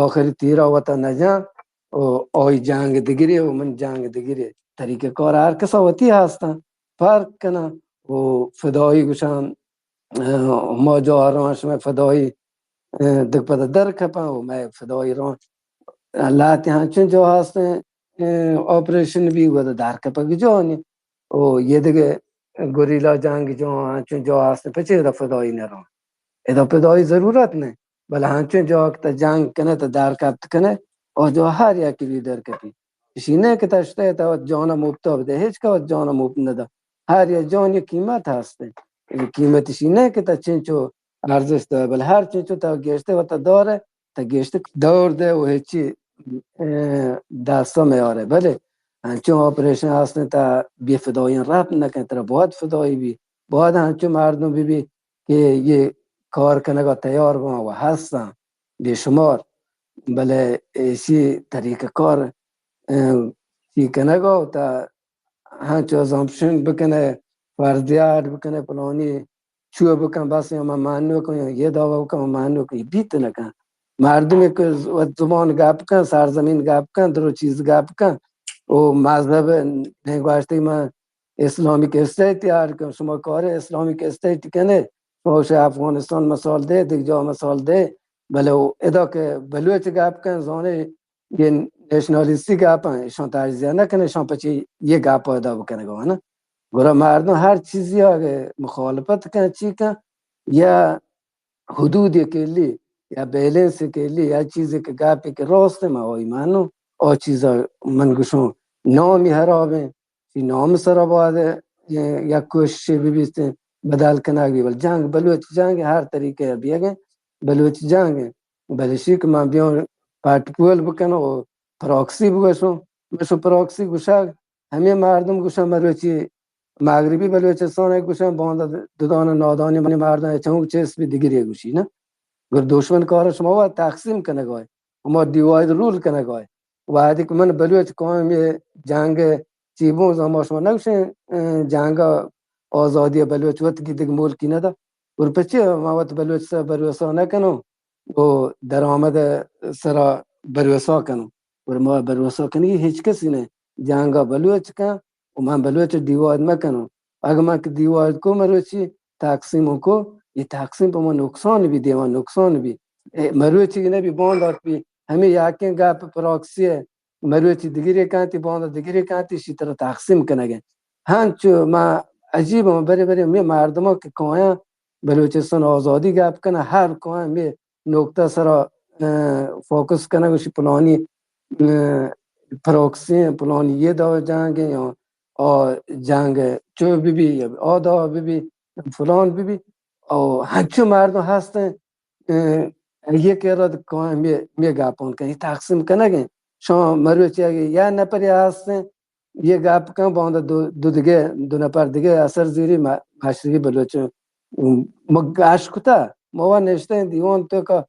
آخری تیرا وتا نجاں و آئی جنگ دگرے و من جنگ دگرے. طریقہ کار ہر کسا وتی ہستاں، فرق کناں. و فدائی گوشاں، اه، ما جاہ رواں شمئے فدائی، اه، دگ پدا در کپاں و مئے فدائی رواں. لہتے ہنچیں جاہ ہستیں، اه، آپریشن بی و در کپگ جاہ نی. و یہ دگہ گوریلا جنگ جاہ، ہنچیں جاہ ہستیں، پچے ادا فدائی نہ رواں؟ ادا فدائی ضرورت نہ، بلے ہنچیں جاہ کہ تا جنگ کنے، تا در کپت کنے، او جاہ ہر یکی بی در کپی. اشی نہ کہ تا شتے تا وت جانا مفتا بدے، ہچ کا وت جانا مفت ندا. ہر یک جان یک قیمت ہستیں. قیمت اشی نہ کہ تا چنچو ارزش دے، بلے ہر چنچو تا گیشتے وتا دارے، تا گیشتے دور دے و ہچی، اه، دستا میارے. بلے ہنچو آپریشن ہستیں تا بے فدائیاں رپ نکن، ترا باید فدائی بی، باید ہنچو مردم بی بی کہ یہ کار کنگا تیار بان و ہستن بے شمار. بلے ایشی طریقہ کار، اه، چی کنگا و تا ہنچو ازمپشن بکنے، فرضیات بکنے، پلانی چو بکن، بس یا من مانو کن، یا یہ دعویٰ بکن، من مانو کن، یہ بیت نکن. مردمی کہ وت زبان گپ کن، سرزمین گپ کن، درو چیز گپ کن، او مذہب نہیں گوشتی من اسلامک اسٹیٹ تیار کن، شما کار اسلامک اسٹیٹ کنے، شما شے افغانستان مثال دے، دیگہ جا مثال دے، بلے او ادا کہ بلوچ گپ کن، زانے یہ نیشنلسٹی گپ ہیں، ایشان تجزیہ نہ کنے، ایشان پچی یہ گپ پیدا بکنگا نا. گڑا مردم ہر چیزی اگہ مخالفت کن، چی کن، یا حدود کلی، یا بیلنس کلی، یا چیزی کہ گپی کہ راست ما آئی مانو، آ چیزا من گوشوں نامی حرابیں، چی نام سرا باید یک کوششے ببیت، بدل کنگ بی، بل جنگ، بلوچ جنگ ہر طریقے بیگیں، بلوچ جنگ. بلے شی کہ من بیان پٹ پول بکنوں و پراکسی بگوشوں، گوشوں پراکسی گوشگ، ہمیں مردم گوشن مروچی مغربی بلوچستان ء گوشن، باندا ددان نادانی منی مردم چون چیز بی دگری گوشی نا. گر دشمن کار شما وا تقسیم کنگ آئے، ہما ڈیوائیڈ رول کنگ آئے. وہدے کہ من بلوچ قوم یہ جنگ چی بوں، زما شما نگوشیں، اه، جنگ آزادی بلوچ وت کی دگ ملکی ندا. اور پچے ما وت بلوچ سر بھروسہ نہ کنوں، او درآمد سرا بھروسہ کنوں. اور ما بھروسہ کنی ہچ کسی نے، جنگا بلوچ کن، و من بلوچ ڈیوائیڈ مکنوں. اگہ من کہ ڈیوائیڈ کو مروچی تقسیم کو، یہ تقسیم پہ ما نقصان بی، دیوان نقصان بی. اے مروچی نہ بی، باندات بی، ہمیں یاکیں گپ پراکسی ہے. مروچی دگری کانتی، باندا دگری کانتی، شی طرح تقسیم کنگے. ہنچو ما عجیب ہم برے برے ہمیں مردموں کہ کایاں بلوچستان آزادی گپ کنن، ہر کایاں ہمیں نقطہ سرا، اه، فوکس کنگ، گوشی پلانی، اه، پراکسی ہیں، پلانی یہ دعوی جنگ ہیں، یا آ جنگ چو بی بی، یا آ دعوی بی بی، فلان بی بی. او ہنچو مردم ہستن، اه، یہ کہ رد کائیں، می، می گپان کن، یہ تقسیم کنگ ہیں. شما مروچی اگه یا نفری ہستن، یہ گپ کن، باندا دو، دو دگه، دو نفر دگه اثر زیری م، مشرقی بلوچ، م، گاش کتا، ما وا نشتہ دیوان تو کا،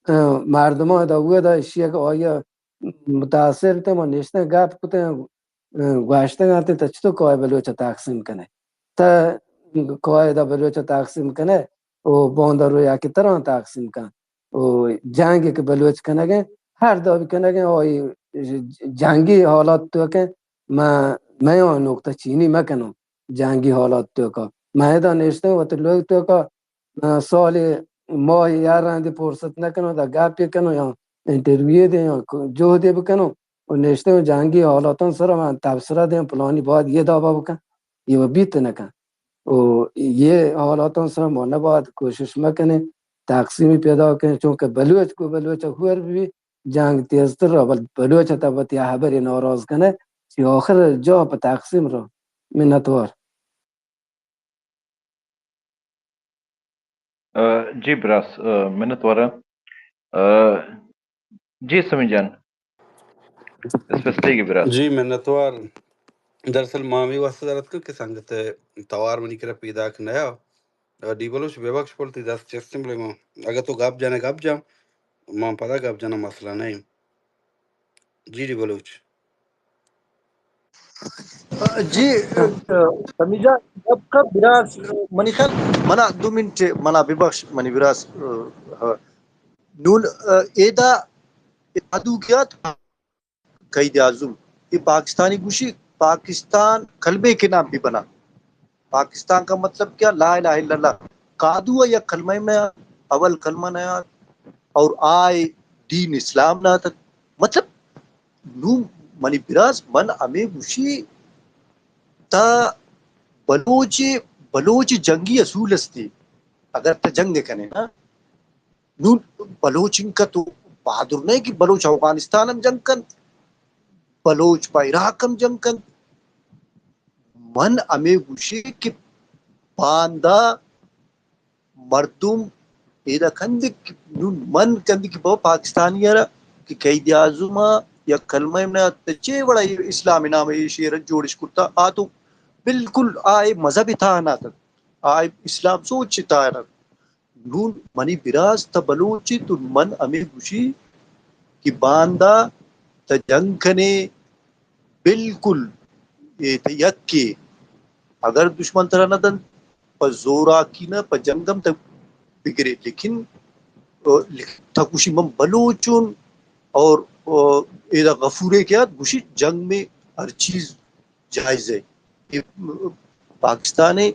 اه، مردمان دا ہوئے دا اشیا کہ آیا متاثر تے، ما نشتہ گپ کتے، اه، گوشتگ انت، تو چطور کائے بلوچ تقسیم کنے؟ تا کائے دا بلوچ تقسیم کنے، او باندا رو یا کہ تران تقسیم کن. او جنگ کہ بلوچ کنگے، ہر دعوی کنگے، او جنگی حالات تو کہ ما، میان نقطہ چینی مکنوں جنگی حالات تو کا. ما ادا نشتوں وت لوگ تو کا، اه، سالے ماہ یا رندی فرصت نکنوں، دا گپی کنوں یا انٹرویو دے یا جہدے بکنوں. و نشتوں جنگی حالاتاں سر من تبصرہ دیں، پلانی باید یہ دعوی بکن، یہ و بیت نکن. و یہ حالاتاں سر ما نباید کوشش مکنیں تقسیمی پیدا کنیں، چونکہ بلوچ کو بلوچ ہور بی، جنگ تیزتر را، بل بلوچ تا وتی ہبری ناراض کنے، چی آخر جا پہ تقسیم را. منتوار. اه، جی براس، اه، منتوار. اه، جی سمی جان، اسپیس تیگی براس. جی منتوار. دراصل ما ہمے واسطہ در اتکاں کہ سنگت توار منی کرا پیداک نیا. اه، ڈی بلوچ ببخش پل تی دست چستیں، بلے ما اگہ تو گپ جانے گپ جان، ما پدا گپ جانا مسئلہ نہیں. G D Baloch. جی، اه، سمی جان، گپ کن براس، منی خیال، منا دو منٹ، منا ببخش، منی براس، اه، نون، اه، ایدا اے کادو کیا تھا؟ قائد اعظم، یہ پاکستانی گوشی، پاکستان کلمے کے نام پہ بنا۔ پاکستان کا مطلب کیا؟ لا الہ الا اللہ۔ کادو یا کلمہ میں اول کلمہ نہ آت اور آئے دین اسلام نہ آتک۔ مطلب، نو منی براس من ہمیں گوشی تا بلوچ، بلوچ جنگی اصول استی۔ اگر تا جنگ کنے نا، نون بلوچ انکا تو بہادر نہیں کہ بلوچ افغانستان ہم جنگ کنت، بلوچ پہ عراق ہم جنگ کنت۔ من ہمیں گوشی کہ باندا مردم ایدا کندک، نون من کندک کہ بابا پاکستانی را کہ قائد اعظم یا کلمہ امنا چے وڑا اسلام نام اے شیر جوڑش کرتا، آ تو بالکل آئے مذہب تھا نہ تھا، آئے اسلام سوچ تھا نہ۔ نون منی براس تا بلوچ تو من ہمیں گوشی کہ باندا تا جنگ کنے، بالکل اے تا یکے، اگر دشمن ترا نہ دنت، پہ زوراکی نہ، پہ جنگم تا بگرے، لیکن، آ، تا گوشی من بلوچون اور، آ، ایدا غفورے کیا گوشی جنگ میں ہر چیز جائز ہے۔ یہ پاکستان ہے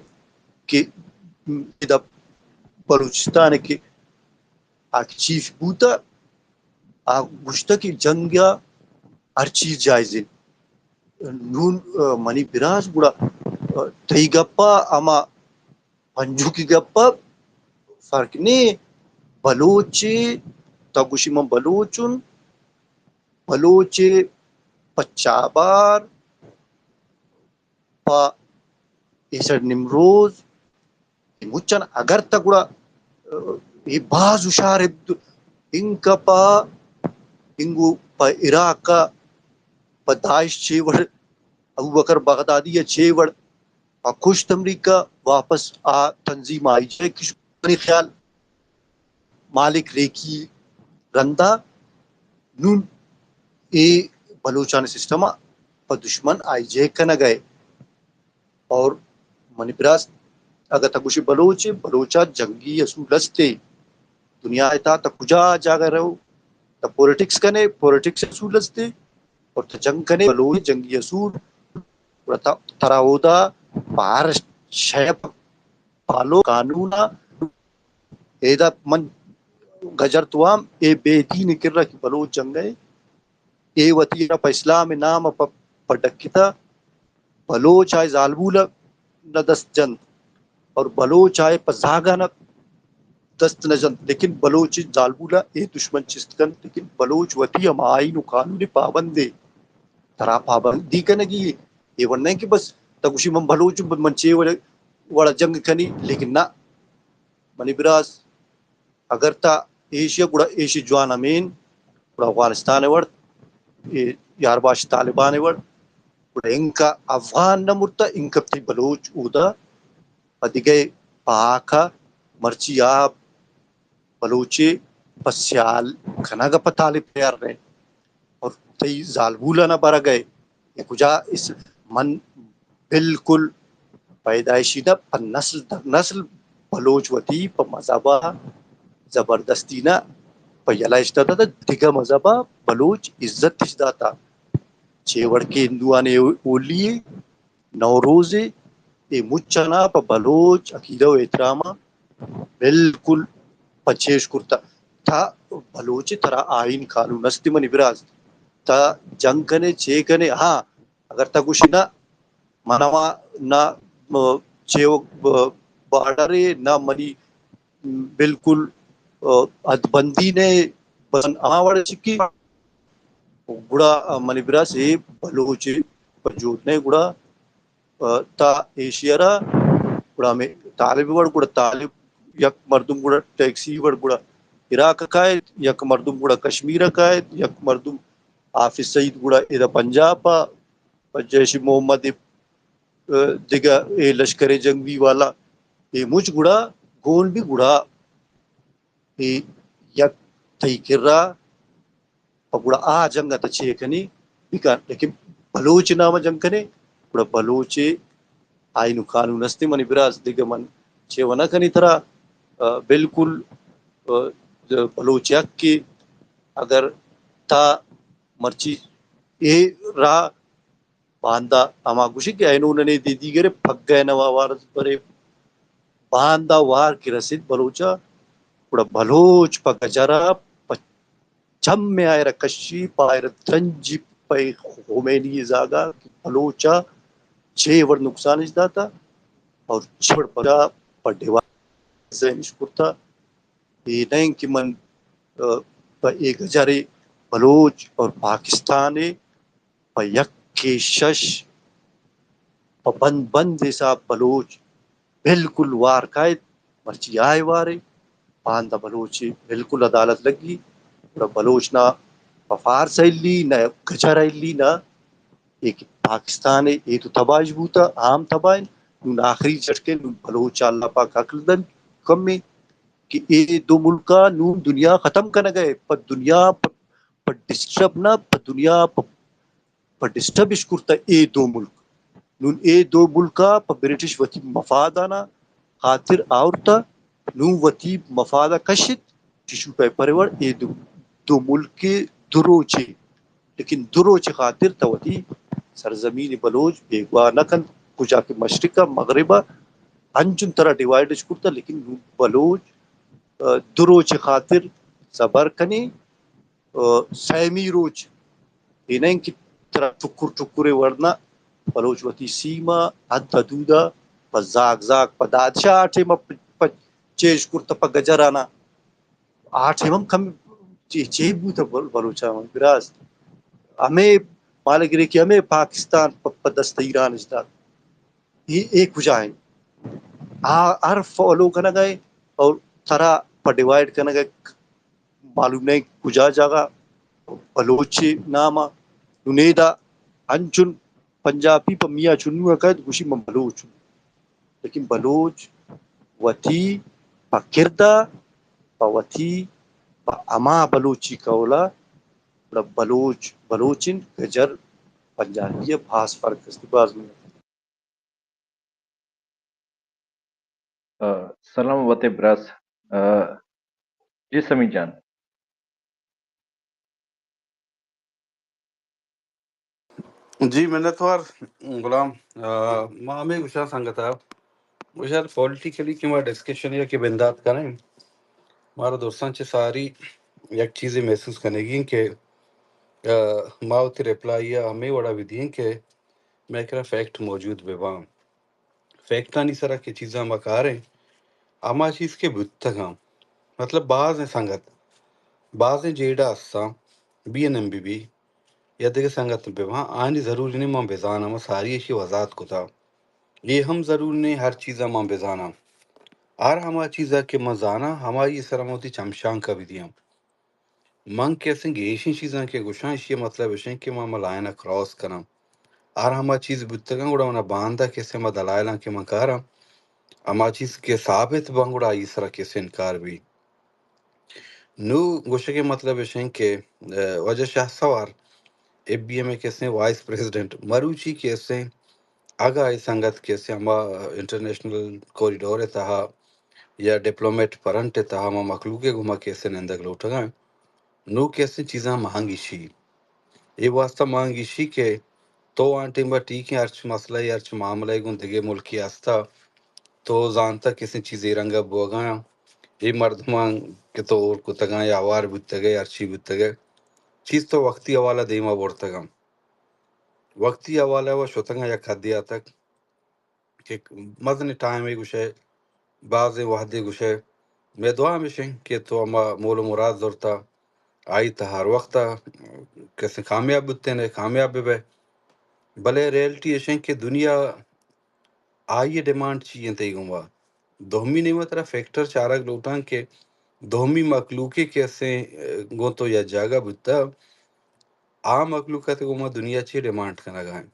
کہ ادا بلوچستان ہے کہ آ کہ چیف بوتا، آ گوشتا کہ جنگ یا ہر چیز جائز ہے۔ نون، آ، منی براس گڑا، آ، تئی گپا ہما پنجوکی گپا فرق نے۔ بلوچ، تا گوشی من بلوچون، بلوچ پہ چابار، پہ ایسر نمروز، اے مچن اگر تا گڑا، اے باز ہوشار انت، انکا پہ، انگو پہ عراق، پہ داعش چے وڑ، ابوبکر بغدادی چے وڑ، پہ کشت امریکہ، واپس آ تنظیم آئی جے کش منی خیال مالک ریکی رندا نون اے بلوچانی سسٹم ء پہ دشمن آئی جے کنگ ء۔ اور منی براس، اگر تا گوشی بلوچ، بلوچا جنگی اصول ہستے، دنیا ء تھا تا کجا جاگہ رہو، تا پولیٹکس کنے، پولیٹکس اصول ہستے، اور تا جنگ کنے، بلوچ جنگی اصول، اور تا، ترا اودا پار شے پالو قانون ء۔ ایدا من گجر توام اے بے دین کرا کہ بلوچ جنگ ء، اے وتی را پہ اسلام نام ء پہ، پہ ڈکتا، بلوچ آئے زالبول ء نہ دست جنت اور بلوچ آئے پہ زاگان ء دست نہ جنت، لیکن بلوچ زالبول ء اے دشمن چست کنت، لیکن بلوچ وتی ہم آئین و قانون پابندے، ترا پابندی کنگی اے۔ اے ون نہیں کہ بس تا گوشی من بلوچ، من چے وڑ، وڑا جنگ کنی، لیکن نہ، منی براس، اگر تا ایشی گڑا ایشی جوان امین، گڑا افغانستان وڑ، اے یار باش طالبان وڑ، گڑا انکا افغان نہ مرتا، انکا تی بلوچ اودا، پہ دگہ پاکا مرچی آ بلوچے پہ سیال کنگ پہ طالب تیار رہے۔ اور تئی زالبولانا برگ ء، اے کجا اس، من بالکل پیدائشی نہ، پہ نسل در نسل بلوچ وتی پہ مذہب ء زبردستی نہ، پہ یلہ اش داتا، دگہ مذہب ء بلوچ عزت اش داتا۔ چے وڑ کہ ہندوانی ہولی، نوروز، اے مچ انا پہ بلوچ عقیدہ و احترام ء بالکل پچیش کرتا۔ تا بلوچ ترا آئین قانون است منی براز۔ تا جنگ کنے، چے کنے، ہاں، اگر تا گوشی نہ، من ہما نہ، م-، چے و، ب-، بارڈر اے، نہ منی بالکل، آ، حد بندی نے، بس ہما وڑ چکی۔ گڑا، آ، منی براس اے بلوچ پہ جہد نے، گڑا، آ، تا ایشی ء را، گڑا ہمے طالب وڑ، گڑا طالب یک مردم گڑا ٹیکسی وڑ گڑا عراق ء کائیت، یک مردم گڑا کشمیر ء کائیت، یک مردم حافظ سعید گڑا ادا پنجاب ء، پہ جیش محمد ء، دگہ اے لشکر جنگی والا، اے مچ گڑا گون بھی گڑا اے یک تئی کرا پہ گڑا آ جنگ ء تہ چے کنی بکن، لیکن بلوچ نام ء جنگ کنے، گڑا بلوچ آئین و قانون ہستے منی براز، دگہ من چے و نہ کنی ترا، آ، بالکل، آ، بلوچ حق کہ اگر تا مرچی اے را باندا ہما گوشی کہ اینو ننے دے دیگرے پگہ نوا وارت برے، باندا وار کہ رسید بلوچا، گڑا بلوچ پہ گجرا پہ چم آئرا کشی، پہ آئرا درنجی، پہ خمینی زاگا کہ بلوچا چے وڑ نقصان اش داتا اور چے وڑ پہ ڈیوائس اش کرتا۔ اے نہ انت کہ من، آ، پہ اے گجرے بلوچ اور پاکستان ء پہ یکے شش پہ بند بند حساب بلوچ بالکل وار کائیت، مرچی آئے وارے، باندا بلوچ ء بالکل عدالت لگی، گڑا بلوچ نہ پہ فارس ء الی، نہ گجر ء الی، نہ اے کہ پاکستان ء اے تو تباہ اش بوتا، عام تباہ انت۔ نون آخری جھٹکے، نون بلوچ ء اللہ پاک عقل دنت کمے کہ اے دو ملک ء نون دنیا ختم کنگ ء، پہ دنیا پہ، پہ ڈسٹرب نہ، پہ دنیا پہ، پہ ڈسٹرب اش کرتا اے دو ملک۔ نون اے دو ملک ء پہ برٹش وتی مفاد آنا خاطر آورتا، نوں وتی مفاد ء کشت، ٹشو پیپر ء وڑ اے دو، دو ملک ء دو روچے، لیکن دو روچے خاطر تو وتی سرزمین بلوچ بیگواہ نہ کنت، کجا کہ مشرق ء مغرب ء انچن ترا ڈیوائیڈ اش کرتہ، لیکن نوں بلوچ، آ، دو روچے خاطر صبر کنی، آ، سیمی روچ اے نہ انت کہ ترا ٹکر ٹکرے ورنا بلوچ وتی سیما حد حدودا پہ زاگ زاگ پہ دادشاہ آ ٹیما پہ، پہ چیش کرتہ پہ گجرانا آ ٹیم ہم کم چے، چے بوتہ بل-، بلوچاں براز ہمے مالگرے کہ ہمے پاکستان پہ، پہ دست ایران اش دات۔ اے، اے کجا انت؟ آ ہر فالو کنگ ء اور ترا پہ ڈیوائیڈ کنگ ء معلوم نہ انت کجا جاگہ بلوچ نام ء۔ نوں ادا انچن پنجابی پہ میاں چنو ء کئیت گوشی من بلوچ ہوں۔ لیکن بلوچ وتی پہ کرد ء، پہ وتی پہ ہما بلوچی قول ء، گڑا بلوچ، بلوچ انت، گجر، پنجابی ء باز فرق است، باز منت۔ آ، سلام وتے براس۔ آ، جی سمی جان۔ جی منتوار غلام۔ آ، ما ہمے گوشاں سنگتا، گوشاں پولیٹیکلی کہ ما ڈسکشن یا کہ بندات کنیں، مارا درستاں چہ ساری یک چیزے محسوس کنگی انت کہ، آ، ما وتی ریپلائی ء ہمے وڑا بدیں کہ مئے کرا فیکٹ موجود بہ باں۔ فیکٹانی سرا کہ چیزاں ما کاریں، ہما چیز کہ بوتگاں، مطلب بازیں سنگت، بازیں جیڑہ استاں، B N M B B یا دگہ سنگت بہ باں، آنی ضروری نہیں من بزاناں، من ساری ایشی وضاحت کتا۔ اے ہم ضروری نہیں ہر چیزا من بزاناں۔ ہر ہما چیزا کہ من زاناں، ہمائی سرا من وتی چمشانکا بدیاں۔ من کسیں گیشیں چیزاں کہ گوشاں، ایشی ء مطلب اش انت کہ من ہما لائن ء کراس کناں۔ ہر ہما چیز بوتگاں، گڑا منا باندا کسیں ہما دلائلاں کہ من کاراں، ہما چیز کہ ثابت باں، گڑا آئی سرا کسیں انکار بی۔ نوں گوشگ ء مطلب اش انت کہ، ء، واجہ شاہ سوار، اے بی ایم ء کسیں وائس پریزیڈنٹ، مروچی کسیں اگاں اے سنگت کسیں ہما انٹرنیشنل کوریڈور ء تہا یا ڈپلومیٹ فرنٹ ء تہا ہما مخلوق ء گوما کسیں نندگ لوٹگاں، نوں کسیں چیزاں مہنگیشی۔ اے واسطہ مہنگیشی کہ تو آن ٹیم ء ٹھیک ہیں، ہرچ مسئلہ ء، ہرچ معاملہ ء گوں دگہ ملکی ہستا، تو زانتا کسیں چیزے رنگ ء بوگاں، اے مردماں کہ تو اور کتگاں یا ہوار بوتگے، ہرچی بوتگے، چیز تو وقتی حوالہ دیما برتگاں۔ وقتی حوالہ و شتگاں یک حدے آتک کہ مزنیں ٹائمے گوشئے، بازیں وہدے گوشئے۔ مئے دعا ہمیش انت کہ تو ہما مول و مراد زرتا، آئی تہا ہر وقتا کسے کامیاب بوتینے، کامیاب ببئے۔ بلے ریئلٹی ایش انت کہ دنیا آئی ڈیمانڈ چی انت تئی گوما۔ دومی نیمہ ترا فیکٹر چارگ لوٹاں کہ دومی مخلوقے کہ اسے گوں تو یا جاگہ بوتا، آ مخلوق ء گوما دنیا چی ڈیمانڈ کنگا انت۔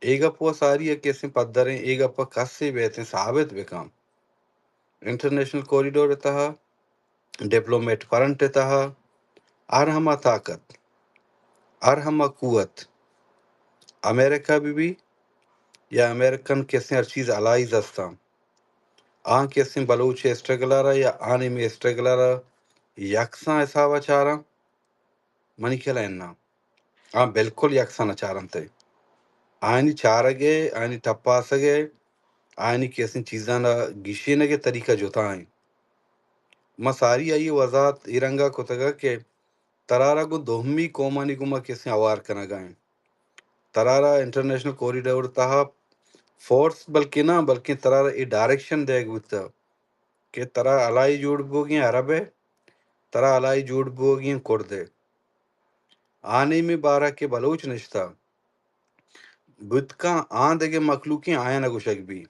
اے گپ و ساری ء کسیں پدریں، اے گپ ء کسے بیتیں ثابت بکن۔ انٹرنیشنل کوریڈور ء تہا، ڈپلومیٹ فرنٹ ء تہا، ہر ہما طاقت، ہر ہما قوت، امریکہ بہ بی یا امریکن کسیں ہر چیز الائیز ہستاں، آں کسیں بلوچ اسٹرگل ء را یا آنی مے اسٹرگل ء را یکساں حساب ء چاراں۔ منی خیال ءَ اناں۔ آ بالکل یکساں نہ چارنت ءَ۔ آیانی چارگ ءَ، آیانی ٹپاسگ ءَ، آیانی کسیں چیزاں گیشینگ ءِ طریقہ جتا ایں۔ ما ساری آئی ءِ وضاحت اے رنگا کتگ کہ ترارا گوں دومی قومانی گوما کسیں اوار کنگا ایں۔ ترارا انٹرنیشنل کوریڈور تہا فورس بلکہ نہ، بلکہ ترارا اے ڈائریکشن دیگ بوتگ کہ ترا الائی جوڑ بوگیں عرب ءَ، ترا الائی جوڑ بوگیں کرد ءَ۔ آ نیمے بارہ کہ بلوچ نشتہ، بوت کن آ دگہ مخلوقیں آیاں گوشگ بی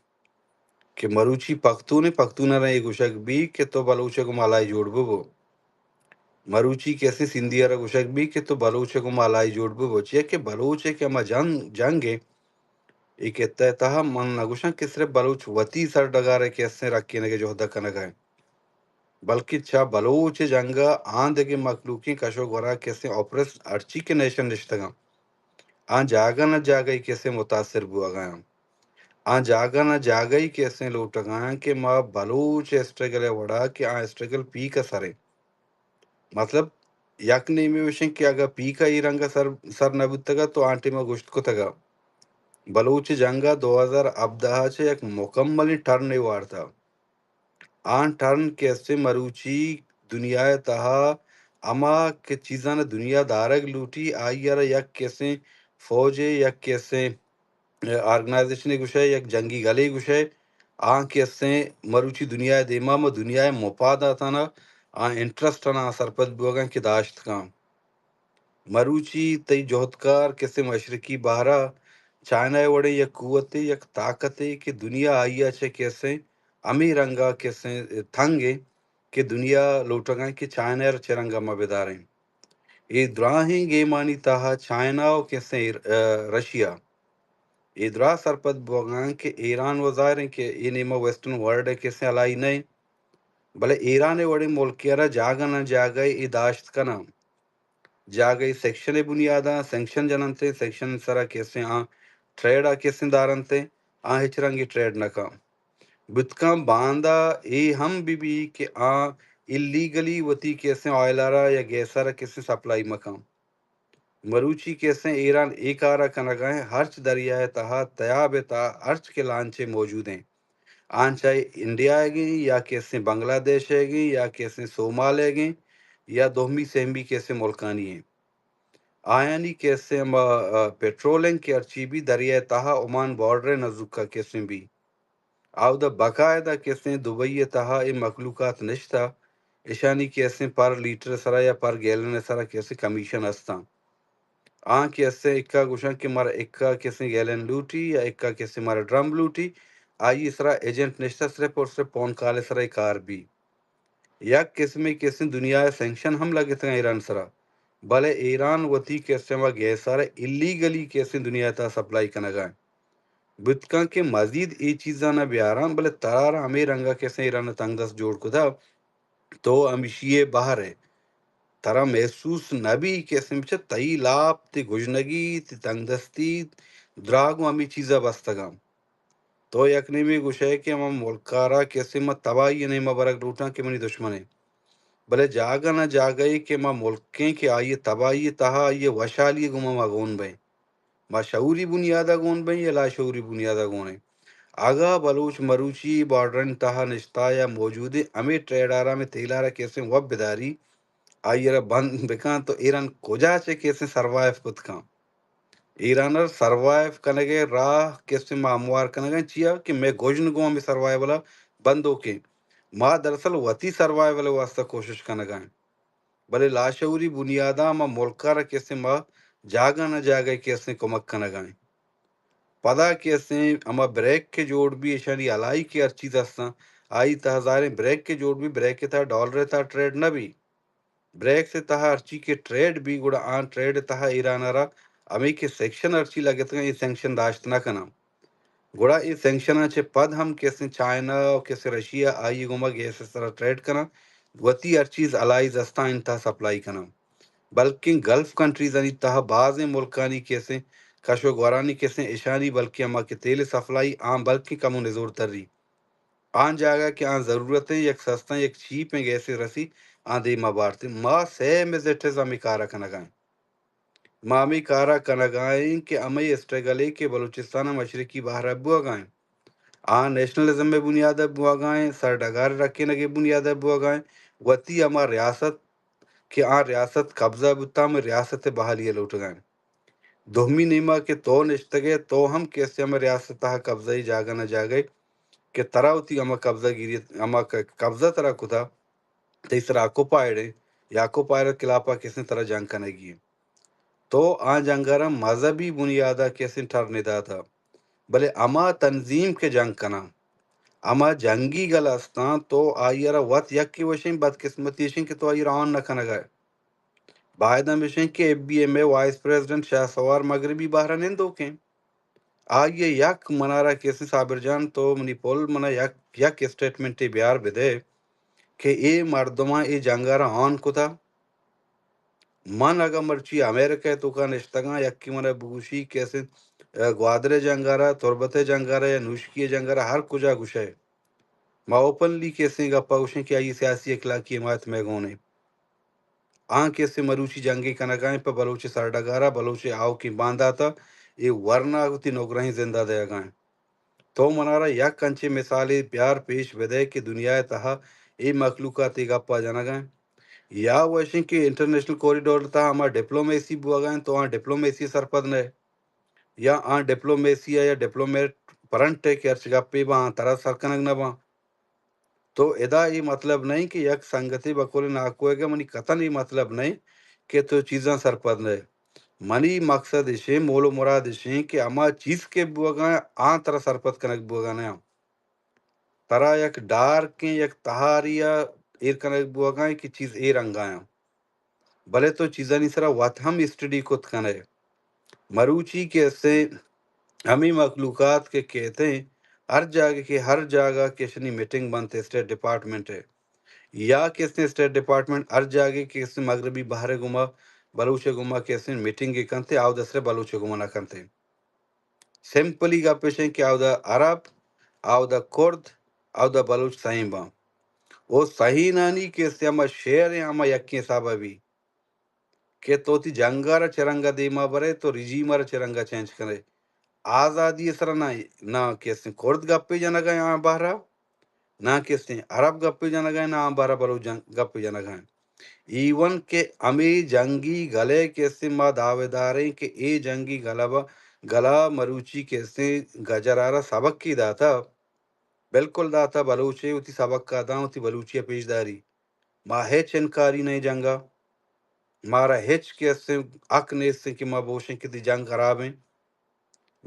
کہ مروچی پختون ءَ، پختوناں اے گوشگ بی کہ تو بلوچ ءَ گوں مالائی جوڑ ببو۔ مروچی کسیں سندھی ءَ را گوشگ بی کہ تو بلوچ ءَ گوں مالائی جوڑ ببو۔ چیا کہ بلوچ ءِ کہ ہما جنگ، جنگ ءَ اے خطہ ءِ تہا من نہ گوشاں کہ صرف بلوچ وتی سر ڈگار ءَ کسیں رکینگ ءِ جہد ءَ کنگ ءَ انت، بلکہ چہ بلوچ ءِ جنگ ءَ آ دگہ مخلوقیں کش ءُ گورا کسیں اوپریس ہرچی کہ نیشن نشتگاں، آ جاگہ نہ جاگہی کسیں متاثر بوگا آں۔ آ جاگہ نہ جاگہی کسیں لوٹگا آں کہ ما بلوچ اسٹرگل ءِ وڑا کہ آ اسٹرگل پیک ءِ سر انت۔ مطلب، یک نیمے وشیں کہ اگاں پیک ءَ اے رنگ ءَ سر، سر نہ بوتگ ات تو آ ٹائم ءَ گوشت کتگ ات۔ بلوچ جنگ ءَ دو ہزار ہبدہ ءَ چہ یک مکملیں ٹرنے وارتہ۔ آ ٹرن کہ استیں مروچی دنیا ءِ تہا ہما کہ چیزاں دنیا دارگ لوٹی، آئی ءَ را یک کسیں فوجے، یک کسیں آرگنائزیشنے گوشئے، یک جنگی گلے گوشئے، آں کہ استیں مروچی دنیا ءِ دیما، ما دنیا ءِ مفاداتانا، آں انٹرسٹانا سرپد بوگاں کہ داشت کن۔ مروچی تئی جہدکار کسیں مشرقی بہرا چائنا ءِ وڑیں یک قوتے، یک طاقتے کہ دنیا آئی ءَ چہ کسیں ہمے رنگا کسیں تنگ ایں کہ دنیا لوٹگاں کہ چائنا ءَ را چہ رنگا ما بداریں۔ اے دراہیں گیمانی تہا چائنا ءُ کسیں ایر-، ا، رشیا اے دراہ سرپد بوگاں کہ ایران و ظاہر ایں کہ اے نیمہ ویسٹرن ورلڈ ءِ کسیں الائی نہ ایں، بلے ایران ءِ وڑیں ملکے ءَ را جاگہ نہ جاگہ اے داشت کناں۔ جاگہی سیکشن ءِ بنیادا سینکشن جننت، سینکشن سرا کسیں آں ٹریڈ ءَ کسیں دارنت، آں ہچ رنگی ٹریڈ نہ کن۔ بوت کن باندا اے ہم بہ بی کہ آں ایلیگلی وتی کسیں آئل ءَ را یا گیس ءَ را کسیں سپلائی مکن۔ مروچی کسیں ایران اے کار ءَ کنگا ایں، ہرچ دریا ءِ تہا، تیاب ءِ تہا ہرچ کہ لانچے موجود ایں، آں چاہے انڈیا ئیگیں یا کسیں بنگلہ دیش ئیگیں یا کسیں صومال ئیگیں یا دومی سہمی کسیں ملکانی ایں، آیانی کسیں ہما، ا، پٹرولنگ کہ ہرچی بی دریا ءِ تہا عمان بارڈر ءِ نزوکا کسیں بی۔ آودا باقاعدہ کسیں دبئی ءِ تہا اے مخلوقات نشتہ، اشانی کسیں پر لیٹر ءِ سرا یا پر گیلن ءِ سرا کسیں کمیشن ہستاں۔ آں کسیں اکا گوشاں کہ مارا اکا کسیں گیلن لوٹی یا اکا کسیں مارا ڈرم لوٹی، آئی ءِ سرا ایجنٹ نشتہ، صرف اور صرف فون کال ءِ سرا اے کار بی۔ یک قسمے کسیں دنیا ءِ سینکشن ہم لگتگاں ایران ءِ سرا، بلے ایران وتی کسیں ہما گیس ءَ را ایلیگلی کسیں دنیا ءِ تہا سپلائی کنگا ایں۔ بوت کن کہ مزید اے چیزاں نہ بیاراں، بلے ترا را ہمے رنگا کسیں ایران ءَ تنگ دست جوڑ کتہ، تو ہمیشی ءِ بہر ئے۔ ترا محسوس نہ بی کسیں بچہ تئی لاپ، تئی گژنگی، تئی تنگ دستی، دراہ گوں ہمے چیزا بستگاں۔ تو یک نیمے گوشئے کہ ہما ملک ءَ را کسے ما تباہی ءِ نیما برگ لوٹاں کہ منی دشمن ایں۔ بلے جاگہ نہ جاگہے کہ ما ملکیں کہ آئی ءِ تباہی ءِ تہا آئی ءِ وشحالی ءِ گوما ما گون بئیں۔ ما شعوری بنیاد ءَ گون بئیں یا لاشعوری بنیاد ءَ گون ایں۔ اگاں بلوچ مروچی بارڈرانی تہا نشتہ یا موجود ایں، ہمے ٹریڈ ءَ را، ہمے تیل ءَ را کسے وت بداری، آئی ءَ را بند بکن تو ایران کجا چہ کسے سروائیو کت کن؟ ایران ءَ سروائیو کنگ ءِ راہ کسے ما ہموار کنگ ءَ ایں، چیا کہ مئے گژن گوں ہمے سروائیول ءَ بندوک ایں۔ ما دراصل وتی سروائیول ءِ واستہ کوشش کنگ ءَ ایں۔ بلے لاشعوری بنیاد ءَ ہما ملک ءَ را کسے ما جاگہ نہ جاگہے کسے کمک کنگ ءَ ایں۔ پدا کسے ہما بریک کہ جوڑ بی، ایشانی ہلائی کہ ہر چیز ہستاں، آئی تہا ظاہریں بریک کہ جوڑ بی، بریک ءِ تہا ڈالر ءِ تہا ٹریڈ نہ بی۔ بریکس ءِ تہا ہرچی کہ ٹریڈ بی، گڑا آں ٹریڈ ءِ تہا ایران ءَ را ہمے کہ سینکشن ہرچی لگتگاں، اے سینکشن داشت نہ کناں۔ گڑا اے سینکشناں چہ پد ہم کسے چائنا و کسے رشیا آئی ءِ گوما گیس ءِ سرا ٹریڈ کناں، وتی ہر چیز الائیز ہستاں، انت ءَ سپلائی کناں۔ بلکیں گلف کنٹریزانی تہا بازیں ملکانی کسے کش و گورانی کسے اشانی بلکیں ہما کہ تیل ءِ سپلائی آں بلکیں کمو نزور تری۔ آں جاگہ کہ آں ضرورتیں یک سستیں یک چیپیں گیسے رسی، آں دیما بارتیں۔ ما سیم از اٹ از ہمے کارا کنگا ایں۔ ما ہمے کار ءَ کنگ ءَ ایں کہ ہمے اسٹرگل ءَ کہ بلوچستان ءِ مشرقی بہر ءَ بوگ ءَ ایں، آ نیشنلزم ءِ بنیاد ءَ بوگ ءَ ایں، سرڈگار ءِ رکینگ ءِ بنیاد ءَ بوگ ءَ ایں، وتی ہما ریاست کہ آ ریاست قبضہ بوتہ، ہمے ریاست ءِ بحالی ءَ لوٹگ ءَ ایں۔ دومی نیما کہ تو نشتگ ئے، تو ہم کہ استیں ہمے ریاست ءِ تہا قبضہ ءِ جاگہ نہ جاگہ ئے کہ ترا وتی ہما قبضہ گیری، ہما ق-، قبضہ ترا کتہ، تئی سرا آکوپائیڈ ایں، یا آکوپائر ءِ خلاف ءَ کہ استیں ترا جنگ کنگی ایں۔ تو آ جنگ ءَ را مذہبی بنیاد ءَ کہ استیں ٹرن داتہ، بلے ہما تنظیم کہ جنگ کناں، ہما جنگی گل استاں، تو آئی ءَ را وت یکے وشیں، بدقسمتی اشیں کہ تو آئی ءَ را آن نہ کنگ ءَ ئے۔ باید ہمیش انت کہ ایف بی ایم ءِ وائس پریزیڈنٹ شاہ سوار مغربی بہر ءَ نندوکیں۔ آئی ءَ یک منارا کہ استیں، صابر جان، تو منی پل منا یک، یک اسٹیٹمنٹے بیار بدے کہ اے مردماں اے جنگ ءَ را آن کتہ۔ من اگاں مرچی امریکہ ءِ توکا نشتگاں، یکے منا بگوشی کہ استیں، ءَ، گوادر ءِ جنگ ءَ را، تربت ءِ جنگ ءَ را یا نوشکی ءِ جنگ ءَ را، ہر کجا گوشئے، ما اوپنلی کہ استیں گپ ءَ گوشیں کہ آئی ءِ سیاسی اخلاقی حمایت مئے گون انت۔ آں کہ استیں مروچی جنگے کنگ ءَ انت پہ بلوچ ءِ سرڈگار ءَ، بلوچ ءِ آؤکیں باندات ءَ، اے ورنا وتی نگرہیں زند ءَ دئیگ ءَ انت۔ تو منارا یک انچیں مثالے بیار پیش بدئے کہ دنیا ءِ تہا اے مخلوقات اے گپ ءَ جنگ ءَ انت۔ یا وشیں کہ انٹرنیشنل کوریڈور ءِ تہا ہما ڈپلومیسی بوگ ءَ انت، تو آں ڈپلومیسی ءَ سرپد نہ ئے۔ یا آں ڈپلومیسی ءَ یا ڈپلومیٹ فرنٹ ءَ کہ ہرچ گپے باں، آں ترا سر کنگ نہ باں۔ تو ادا اے مطلب نہ انت کہ یک سنگتے بقول ناکو ءَ گہ منی قطعاً اے مطلب نہ انت کہ تو چیزاں سرپد نہ ئے۔ منی مقصد اشیں، مول و مراد اشیں کہ ہما چیز کہ بوگ ءَ انت، آں ترا سرپد کنگ بوگ ءَ نہ انت۔ ترا یک ڈارکیں، یک تہاری ءَ ایر کنگ بوگ ءَ انت کہ چیز اے رنگ ءَ انت۔ بلے تو چیزانی سرا وت ہم اسٹڈی کت کن ئے۔ مروچی کہ استیں ہمے مخلوقات کہ کیتیں، ہر جاگہ کہ، ہر جاگہ کہ اشانی میٹنگ بنت اسٹیٹ ڈپارٹمنٹ ءَ، یا کہ استیں اسٹیٹ ڈپارٹمنٹ ہر جاگہ کہ استیں مغربی بہر ءِ گوما، بلوچ ءِ گوما کہ استیں میٹنگ کنت، آودا صرف بلوچ ءِ گوما نہ کنت۔ سمپلی گپ اش انت کہ آودا عرب، آودا کرد، آودا بلوچ سہی باں۔ او سہینانی کہ استیں ہما شعر انت، ہما یکیں حساب ءَ بی کہ تو وتی جنگ ءَ را چہ رنگ ءَ دیم ءَ برئے، تو رژیم ءَ را چہ رنگ ءَ چینج کنئے۔ آزادی ءِ سرا نہ، نہ کہ استیں کرد گپے جنگ ءَ انت آں بہر ءَ، نہ کہ استیں عرب گپے جنگ ءَ انت، نہ آں بہر ءَ بلوچ جنگ، گپے جنگ ءَ انت۔ ایون کہ ہمے جنگی گل ءِ کہ استیں ما دعویدار ایں کہ اے جنگی گل ءَ با، گل ءَ مروچی کہ استیں گجر ءَ را سبقے داتہ، بالکل داتہ، بلوچ ءَ وتی سبق ءَ داں، وتی بلوچی ءَ پیش داری۔ ما ہچ انکاری نہ ایں جنگ ءَ۔ مارا ہچ کہ استیں حق نیست کہ ما بوشیں کہ تئی جنگ خراب انت۔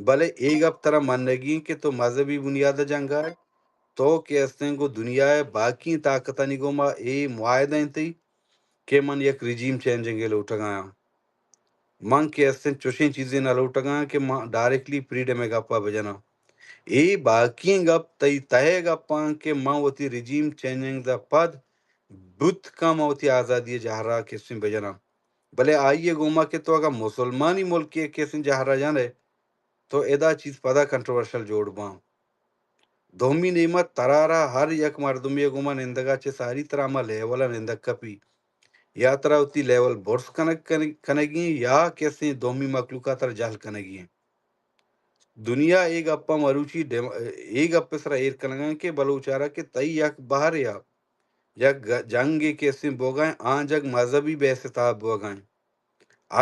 بلے اے گپ ترا منگی انت کہ تو مذہبی بنیاد ءَ جنگ ءَ ئے، تو کہ استیں گوں دنیا ءِ باقی طاقتانی گوما اے معاہدہ انت تئی کہ من یک رژیم چینجنگ ءَ لوٹگ ءَ آں۔ من کہ استیں چوشیں چیزے نہ لوٹگ ءَ آں کہ من ڈائریکٹلی فریڈم ءِ گپ ءَ بجناں۔ اے باقی گپ تئی تہ ءِ گپ آں کہ من وتی رژیم چینجنگ ءَ پد بوت کن من وتی آزادی ءِ جہر ءَ کہ استیں بجناں۔ بلے آئی ءِ گوما کہ تو اگاں مسلمانی ملکے ءِ کہ استیں جہر ءَ جن ئے، تو ادا چیز پدا کنٹروورشل جوڑ باں۔ دومی نیمت ترا را ہر یک مردمے ءِ گوما نندگ ءَ چہ ساری ترا ہما لیول ءَ نندگ کپی، یا ترا وتی لیول برز کنگ، کنگ، کنگی ایں، یا کہ استیں دومی مخلوق ءَ ترا جہل کنگی ایں۔ دنیا اے گپ ءَ مروچی ڈیم-، اے گپ ءِ سرا ایر کنگ ءَ کہ بلوچ ءَ را کہ تئی یک بہرے ءَ یک گ-، جنگے کہ استیں بوگ ءَ آں جگ مذہبی بیس ءِ تہا بوگ ءَ۔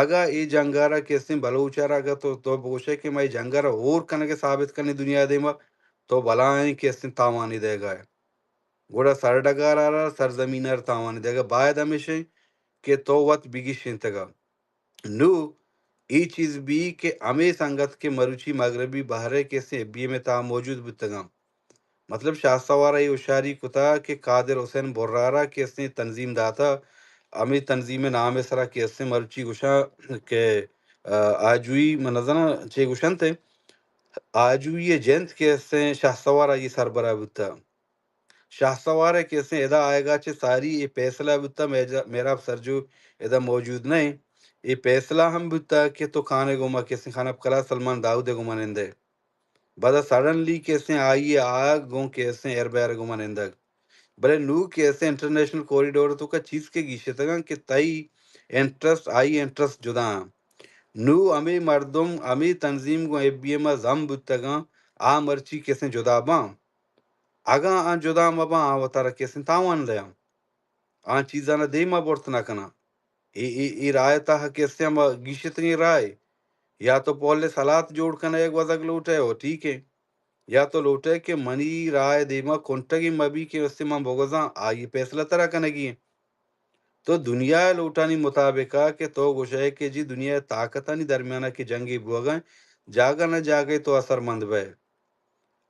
اگاں اے جنگ ءَ را کہ استیں بلوچ ءَ را اگاں تو، تو بگوشئے کہ ما اے جنگ ءَ را ہور کنگ ءَ ثابت کنیں دنیا ءِ دیما، تو بلاہیں کہ استیں تاوانے دئیگ ءَ ئے۔ گڑا سرڈگار ءَ را، سرزمین ءَ را تاوانے دئیگ ءَ ئے۔ باید ہمیش انت کہ تو وت بگیشینتگ ءَ۔ نوں اے چیز بی کہ ہمے سنگت کہ مروچی مغربی بحر ءَ کہ استیں بی ایم ءِ تہا موجود بوتگاں۔ مطلب شاہ سوار ءَ اے ہوشیاری کتا کہ قادر حسین برا را کہ استیں تنظیم داتا، ہمے تنظیم ءِ نام ءِ سرا کہ استیں مرچی گوشاں کہ، آ، آجوئی، من نزاناں چے گوشنت، آجوئی ءِ جند کہ استیں شاہ سوار آئی ءِ سربراہ بوتا۔ شاہ سوار ءِ کہ استیں ادا آیگا چہ ساری اے پیسلہ بوتا، میجر-، مہراب سرجو ادا موجود نہ ایں۔ اے پیسلہ ہم بوتا کہ تو خان ءِ گوما کہ استیں خان ءِ بکلا سلمان داؤد ءِ گوما نندے۔ بعد ءَ سڈنلی کہ استیں آئی ءِ آ گوں کہ استیں ایر بیر ءِ گوما نندگ۔ بلے نوں کہ استیں انٹرنیشنل کوریڈور ءِ توکا چیز کہ گیشتگاں کہ تئی انٹرسٹ، آئی انٹرسٹ جدا آں۔ نوں ہمے مردم، ہمے تنظیم گوں ایف بی ایم ءَ زم بوتگاں، آ مرچی کسیں جدا باں۔ اگاں آ جدا مہ باں، آ وتارا کسیں تاوان دیاں۔ آ چیزاں دیما برت نہ کناں۔ اے، اے، اے رائے تہا کسیں ہم گیشتگیں رائے۔ یا تو پولس حالات جوڑ کنئے، گوزگ لوٹئے، او ٹھیک ہے۔ یا تو لوٹئے کہ منی رائے دیما کنٹگی مبی کہ اسے من بگوزاں، آئی فیصلہ ترا کنگی ہے۔ تو دنیا ءِ لوٹانی مطابق ءَ کہ تو گوشئے کہ جی دنیا ءِ طاقتانی درمیان ءَ کہ جنگے بوگ ءَ انت، جاگہ نہ جاگہ تو اثرمند بئے۔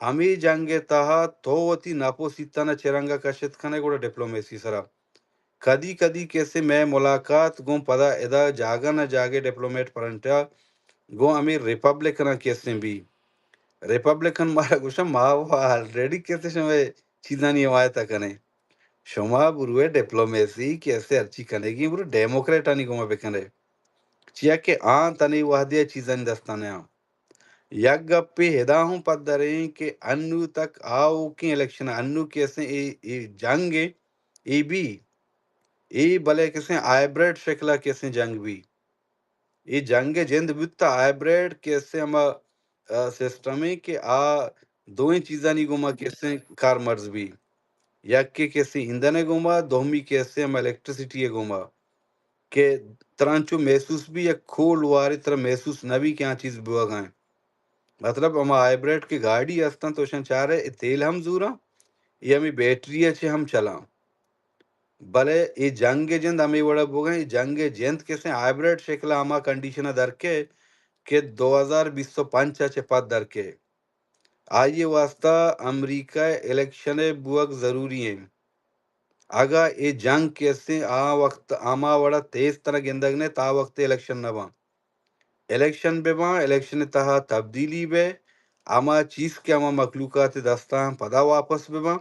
ہمے جنگ ءِ تہا تو وتی نپ ءُ سیتاں چہ رنگ ءَ کشت کنئے، گڑا ڈپلومیسی سرا۔ کدی کدی کسے مئے ملاقات گوں پدا ادا جاگہ نہ جاگہ ڈپلومیٹ فرنٹ ءَ گوں ہمے ریپبلکناں کسیں بی۔ ریپبلکن مارا گوشاں، ما وَ آلریڈی کسے شمئے چیزانی حمایت ءَ کنیں۔ شما بروئے ڈپلومیسی کسے ہرچی کنگی، برو ڈیموکریٹانی گوما بکنئے۔ چیا کہ آں تنے وہدے چیزانی دستاں نیاں۔ یک گپے ہدا ہوں پدریں کہ انو تک آؤکیں الیکشن، انو کسیں اے، اے جنگ اے، اے بی، اے بلے کسیں ہائبریڈ شکل ءَ کسیں جنگ بی۔ اے جنگ ءِ جند بوت ہائبریڈ کسیں ہما، آ، سسٹمے کہ آ دوئیں چیزانی گوما کسیں کارمرز بی۔ یکے کسیں ایندھن ءِ گوما، دومی کسیں ہما الیکٹریسٹی ءِ گوما۔ کہ ترا انچو محسوس بی یک کولڈ وارے ترا محسوس نہ بی کہ آ چیز بوگا انت۔ مطلب ہما ہائبریڈ کہ گاڑی ہستاں تو اشاں چارئے اے تیل ہم زوراں، اے ہمے بیٹری ءَ چہ ہم چلاں۔ بلے اے جنگ ءِ جند ہمے وڑا بوگا انت، اے جنگ ءِ جند کسیں ہائبریڈ شکل ءَ ہما کنڈیشن ءَ درکے کہ دو ہزار بیست ءُ پنچ ءَ چہ پد درکے۔ آئی ءِ واستہ امریکہ ءِ الیکشن ءِ بوگ ضروری انت۔ اگاں اے جنگ کہ استیں آ وقت ہما وڑا تیز ترا گندگ نہ، تا وقت الیکشن نہ باں۔ الیکشن بہ باں، الیکشن ءِ تہا تبدیلی بہ، ہما چیز کہ ہما مخلوقات ءِ دستاں پدا واپس بہ باں،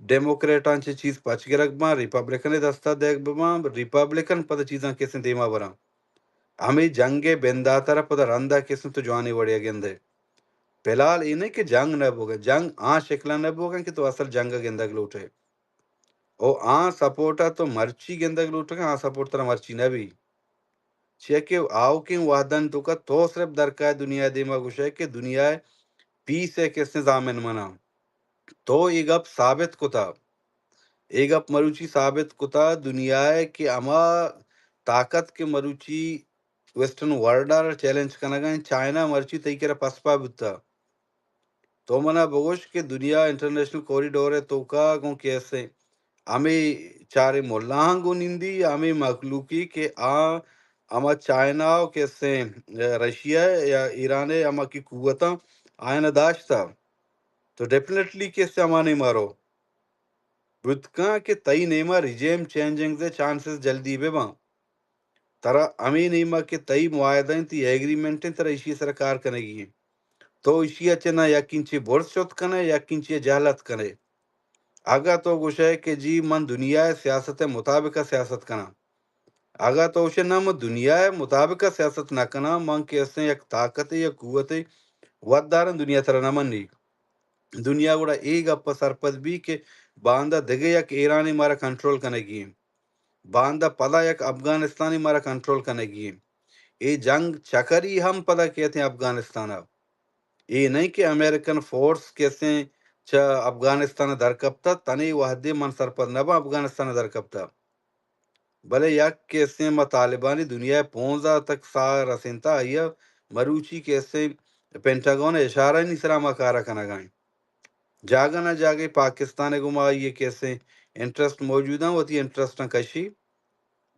ڈیموکریٹاں چہ چیز پچ گرگ باں، ریپبلکن ءِ دستا دیگ بہ باں، ریپبلکن پدا چیزاں کسیں دیما براں۔ ہمے جنگ ءِ بندات ءَ را پدا رندا کسیں تو جوانیں وڑے ءَ گندئے۔ فی الحال اے نہ کہ جنگ نہ بوگ ءَ، جنگ آں شکل ءَ نہ بوگ ءَ کہ تو اصل جنگ ءَ گندگ لوٹ ئے۔ او آں سپورٹ ءَ تو مرچی گندگ لوٹ ئے، آں سپورٹ ترا مرچی نہ بی۔ چیا کہ آؤکیں وہدانی توکا تو صرف درکائے دنیا ءِ دیما گوشئے کہ دنیا ءِ پیس ءِ کسیں ضامن من آں۔ تو اے گپ ثابت کتا۔ اے گپ مروچی ثابت کتا دنیا ءَ کہ ہما طاقت کہ مروچی ویسٹرن ورلڈ ءَ را چیلنج کنگا انت، چائنا مرچی تئی کرا پسپا بوتا۔ تو منا بگوش کہ دنیا انٹرنیشنل کوریڈور ءِ توکا گوں کیسے ہمے چاریں ملاہاں گوں نندی، ہمے مخلوقی کہ آ ہما چائنا ءُ کیسے رشیا یا ایران ءِ ہما کہ قوتاں آیاں داشتا، تو ڈیفینیٹلی کیسے ہما نیما رو۔ بوت کن کہ تئی نیما ریجیم چینجنگز ءِ چانسز جلدی بہ باں۔ ترا ہمے نیما کہ تئی معاہدہ انت، تئی ایگریمنٹ انت، ترا ایشی ءِ سرا کار کنگی انت۔ تو ایشی ءَ چہ نہ یک انچے برز شت کنئے، یک انچے جہلت کنئے۔ اگاں تو گوشئے کہ جی من دنیا ءِ سیاست ءِ مطابق ءَ سیاست کناں، اگاں تو گوشئے نہ من دنیا ءِ مطابق ءَ سیاست نہ کناں، من کہ استیں یک طاقتے، یک قوتے، وت داراں، دنیا ترا نہ منی۔ دنیا گڑا اے گپ ءَ سرپد بی کہ باندا دگہ یک ایرانے مارا کنٹرول کنگی انت۔ باندا پدا یک افغانستانے مارا کنٹرول کنگی انت۔ اے جنگ چکری ہم پدا کیت انت افغانستان ءَ۔ اے نہ انت کہ امریکن فورس کسیں چہ افغانستان ءَ در کپتہ، تنے وہدے من سرپد نہ باں افغانستان ءَ در کپتہ۔ بلے یک کسیں ما طالبانی دنیا ءِ پونز ءَ تک ساہ رسینتہ، آئی ءَ مروچی کسیں پینٹاگون ءِ اشارہانی سرا ما کار ءَ کنگا ایں۔ جاگہ نہ جاگہ پاکستان ءِ گوما آئی ءِ کسیں انٹرسٹ موجود ایں، وتی انٹرسٹاں کشی۔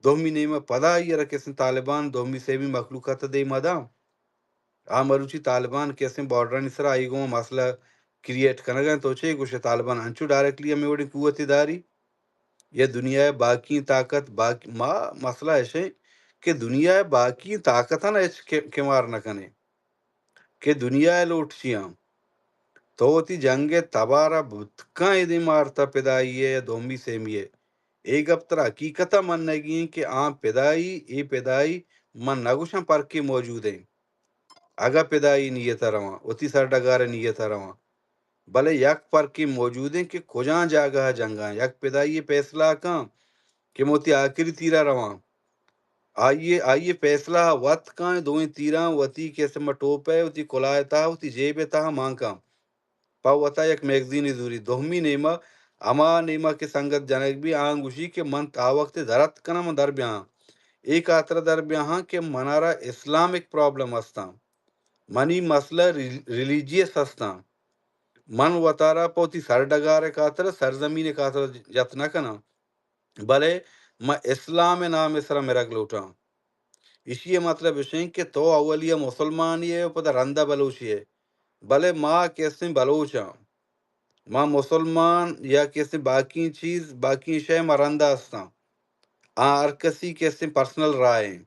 دومی نیمہ پدا آئی ءَ را کسیں طالبان دومی سیمی مخلوقات ءَ دیما داں۔ آ مروچی طالبان کسیں بارڈرانی سرا آئی گوما مسئلہ کریئیٹ کنگا انت۔ تو چے گوشے، طالبان انچو ڈائریکٹلی ہمے وڑیں قوتے داری؟ یا دنیا ءِ باقی طاقت، باقی، ما مسئلہ اش ایں کہ دنیا ءِ باقی طاقتاں ہچ کہ-، کمار نہ کنے کہ دنیا ءِ لوٹ چی آں۔ تو وتی جنگ ءِ تبارا بوت کن اے دیم آرتا پدائی ءِ یا دومی سیمی ءِ۔ اے گپ ترا حقیقت ءَ منگی ایں کہ آں پدائی، اے پدائی، من نہ گوشاں پرکے موجود ایں۔ اگاں پدائی نیت ءَ رواں، وتی سرڈگار ءِ نیت ءَ رواں، بلے یک پرکے موجود ایں کہ کجام جاگہ ءَ جنگ ءَ، یک پدائی ءِ فیصلہ کن کہ من وتی آخری تیر ءَ رواں۔ آئی ء، آئی ء پیسلہ ء وت کاں، دوئیں تیراں وتی کیسے ما ٹوپ ء، وتی کلاہ ء تہا، وتی جیب ء تہا مان کاں۔ پہ وتا یک میگزینے زوری۔ دومی نیمہ ہما نیمہ کہ سنگت جنگ بی، آں گوشی کہ من تا وقت در اتک کناں، من در بیاہاں۔ اے خاطر در بیاہاں کہ منارا اسلامک پرابلم ہستاں۔ منی مسئلہ ری-، ریلیجیس ہستاں۔ من وتارا پہ وتی سرڈگار ء خاطر، سرزمین ء خاطر جت نہ کناں۔ بلے من اسلام ء نام ء سرا مرگ لوٹاں۔ ایشی ء مطلب اش انت کہ تو اولی ء مسلمانے ئے و پدا رندا بلوچے ئے۔ بلے ما کسیں بلوچ آں۔ ما مسلمان یا کسیں باقی چیز، باقی شے ما رندا استاں۔ آ ہر کسی کسیں پرسنل رائے انت۔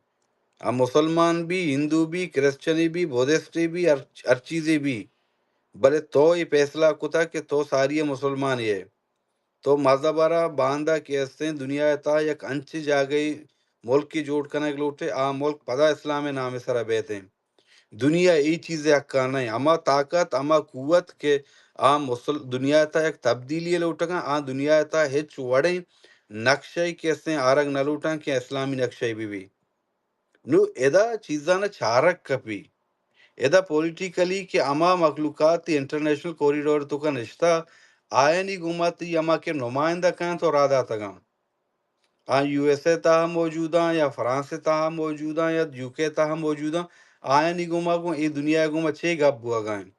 آ مسلمان بی، ہندو بی، کرسچنی بی، بدھسٹی بی، ہر، ہر چیزے بی۔ بلے تو اے پیسلہ کتا کہ تو ساری ء مسلمانے ئے۔ تو مذہب ء را باندا کہ استیں دنیا ء تہا یک انچیں جاگہے ملکے جوڑ کنگ لوٹے، آ ملک پدا اسلام ء نام ء سرا بیت انت۔ دنیا ء اے چیز ء حقا نہ انت۔ ہما طاقت، ہما قوت کہ آ مسل-، دنیا ء تہا یک تبدیلی ء لوٹگاں، آ دنیا ء تہا ہچ وڑیں نقشہ کہ استیں آرگ نہ لوٹاں کہ اسلامی نقشہ بہ بی۔ نو ادا چیزاں چارگ کپی۔ ادا پولیٹیکلی کہ ہما مخلوقات انٹرنیشنل کوریڈور توکا نشتہ، آیانی گوما تئی ہما کہ نمائندہ کاں تو راہ داتگاں۔ آ یو ایس اے تہا موجوداں یا فرانس تہا موجوداں یا یو کے تہا موجوداں، آیانی گوما گوں اے دنیا گوما چے گپ بوگا انت؟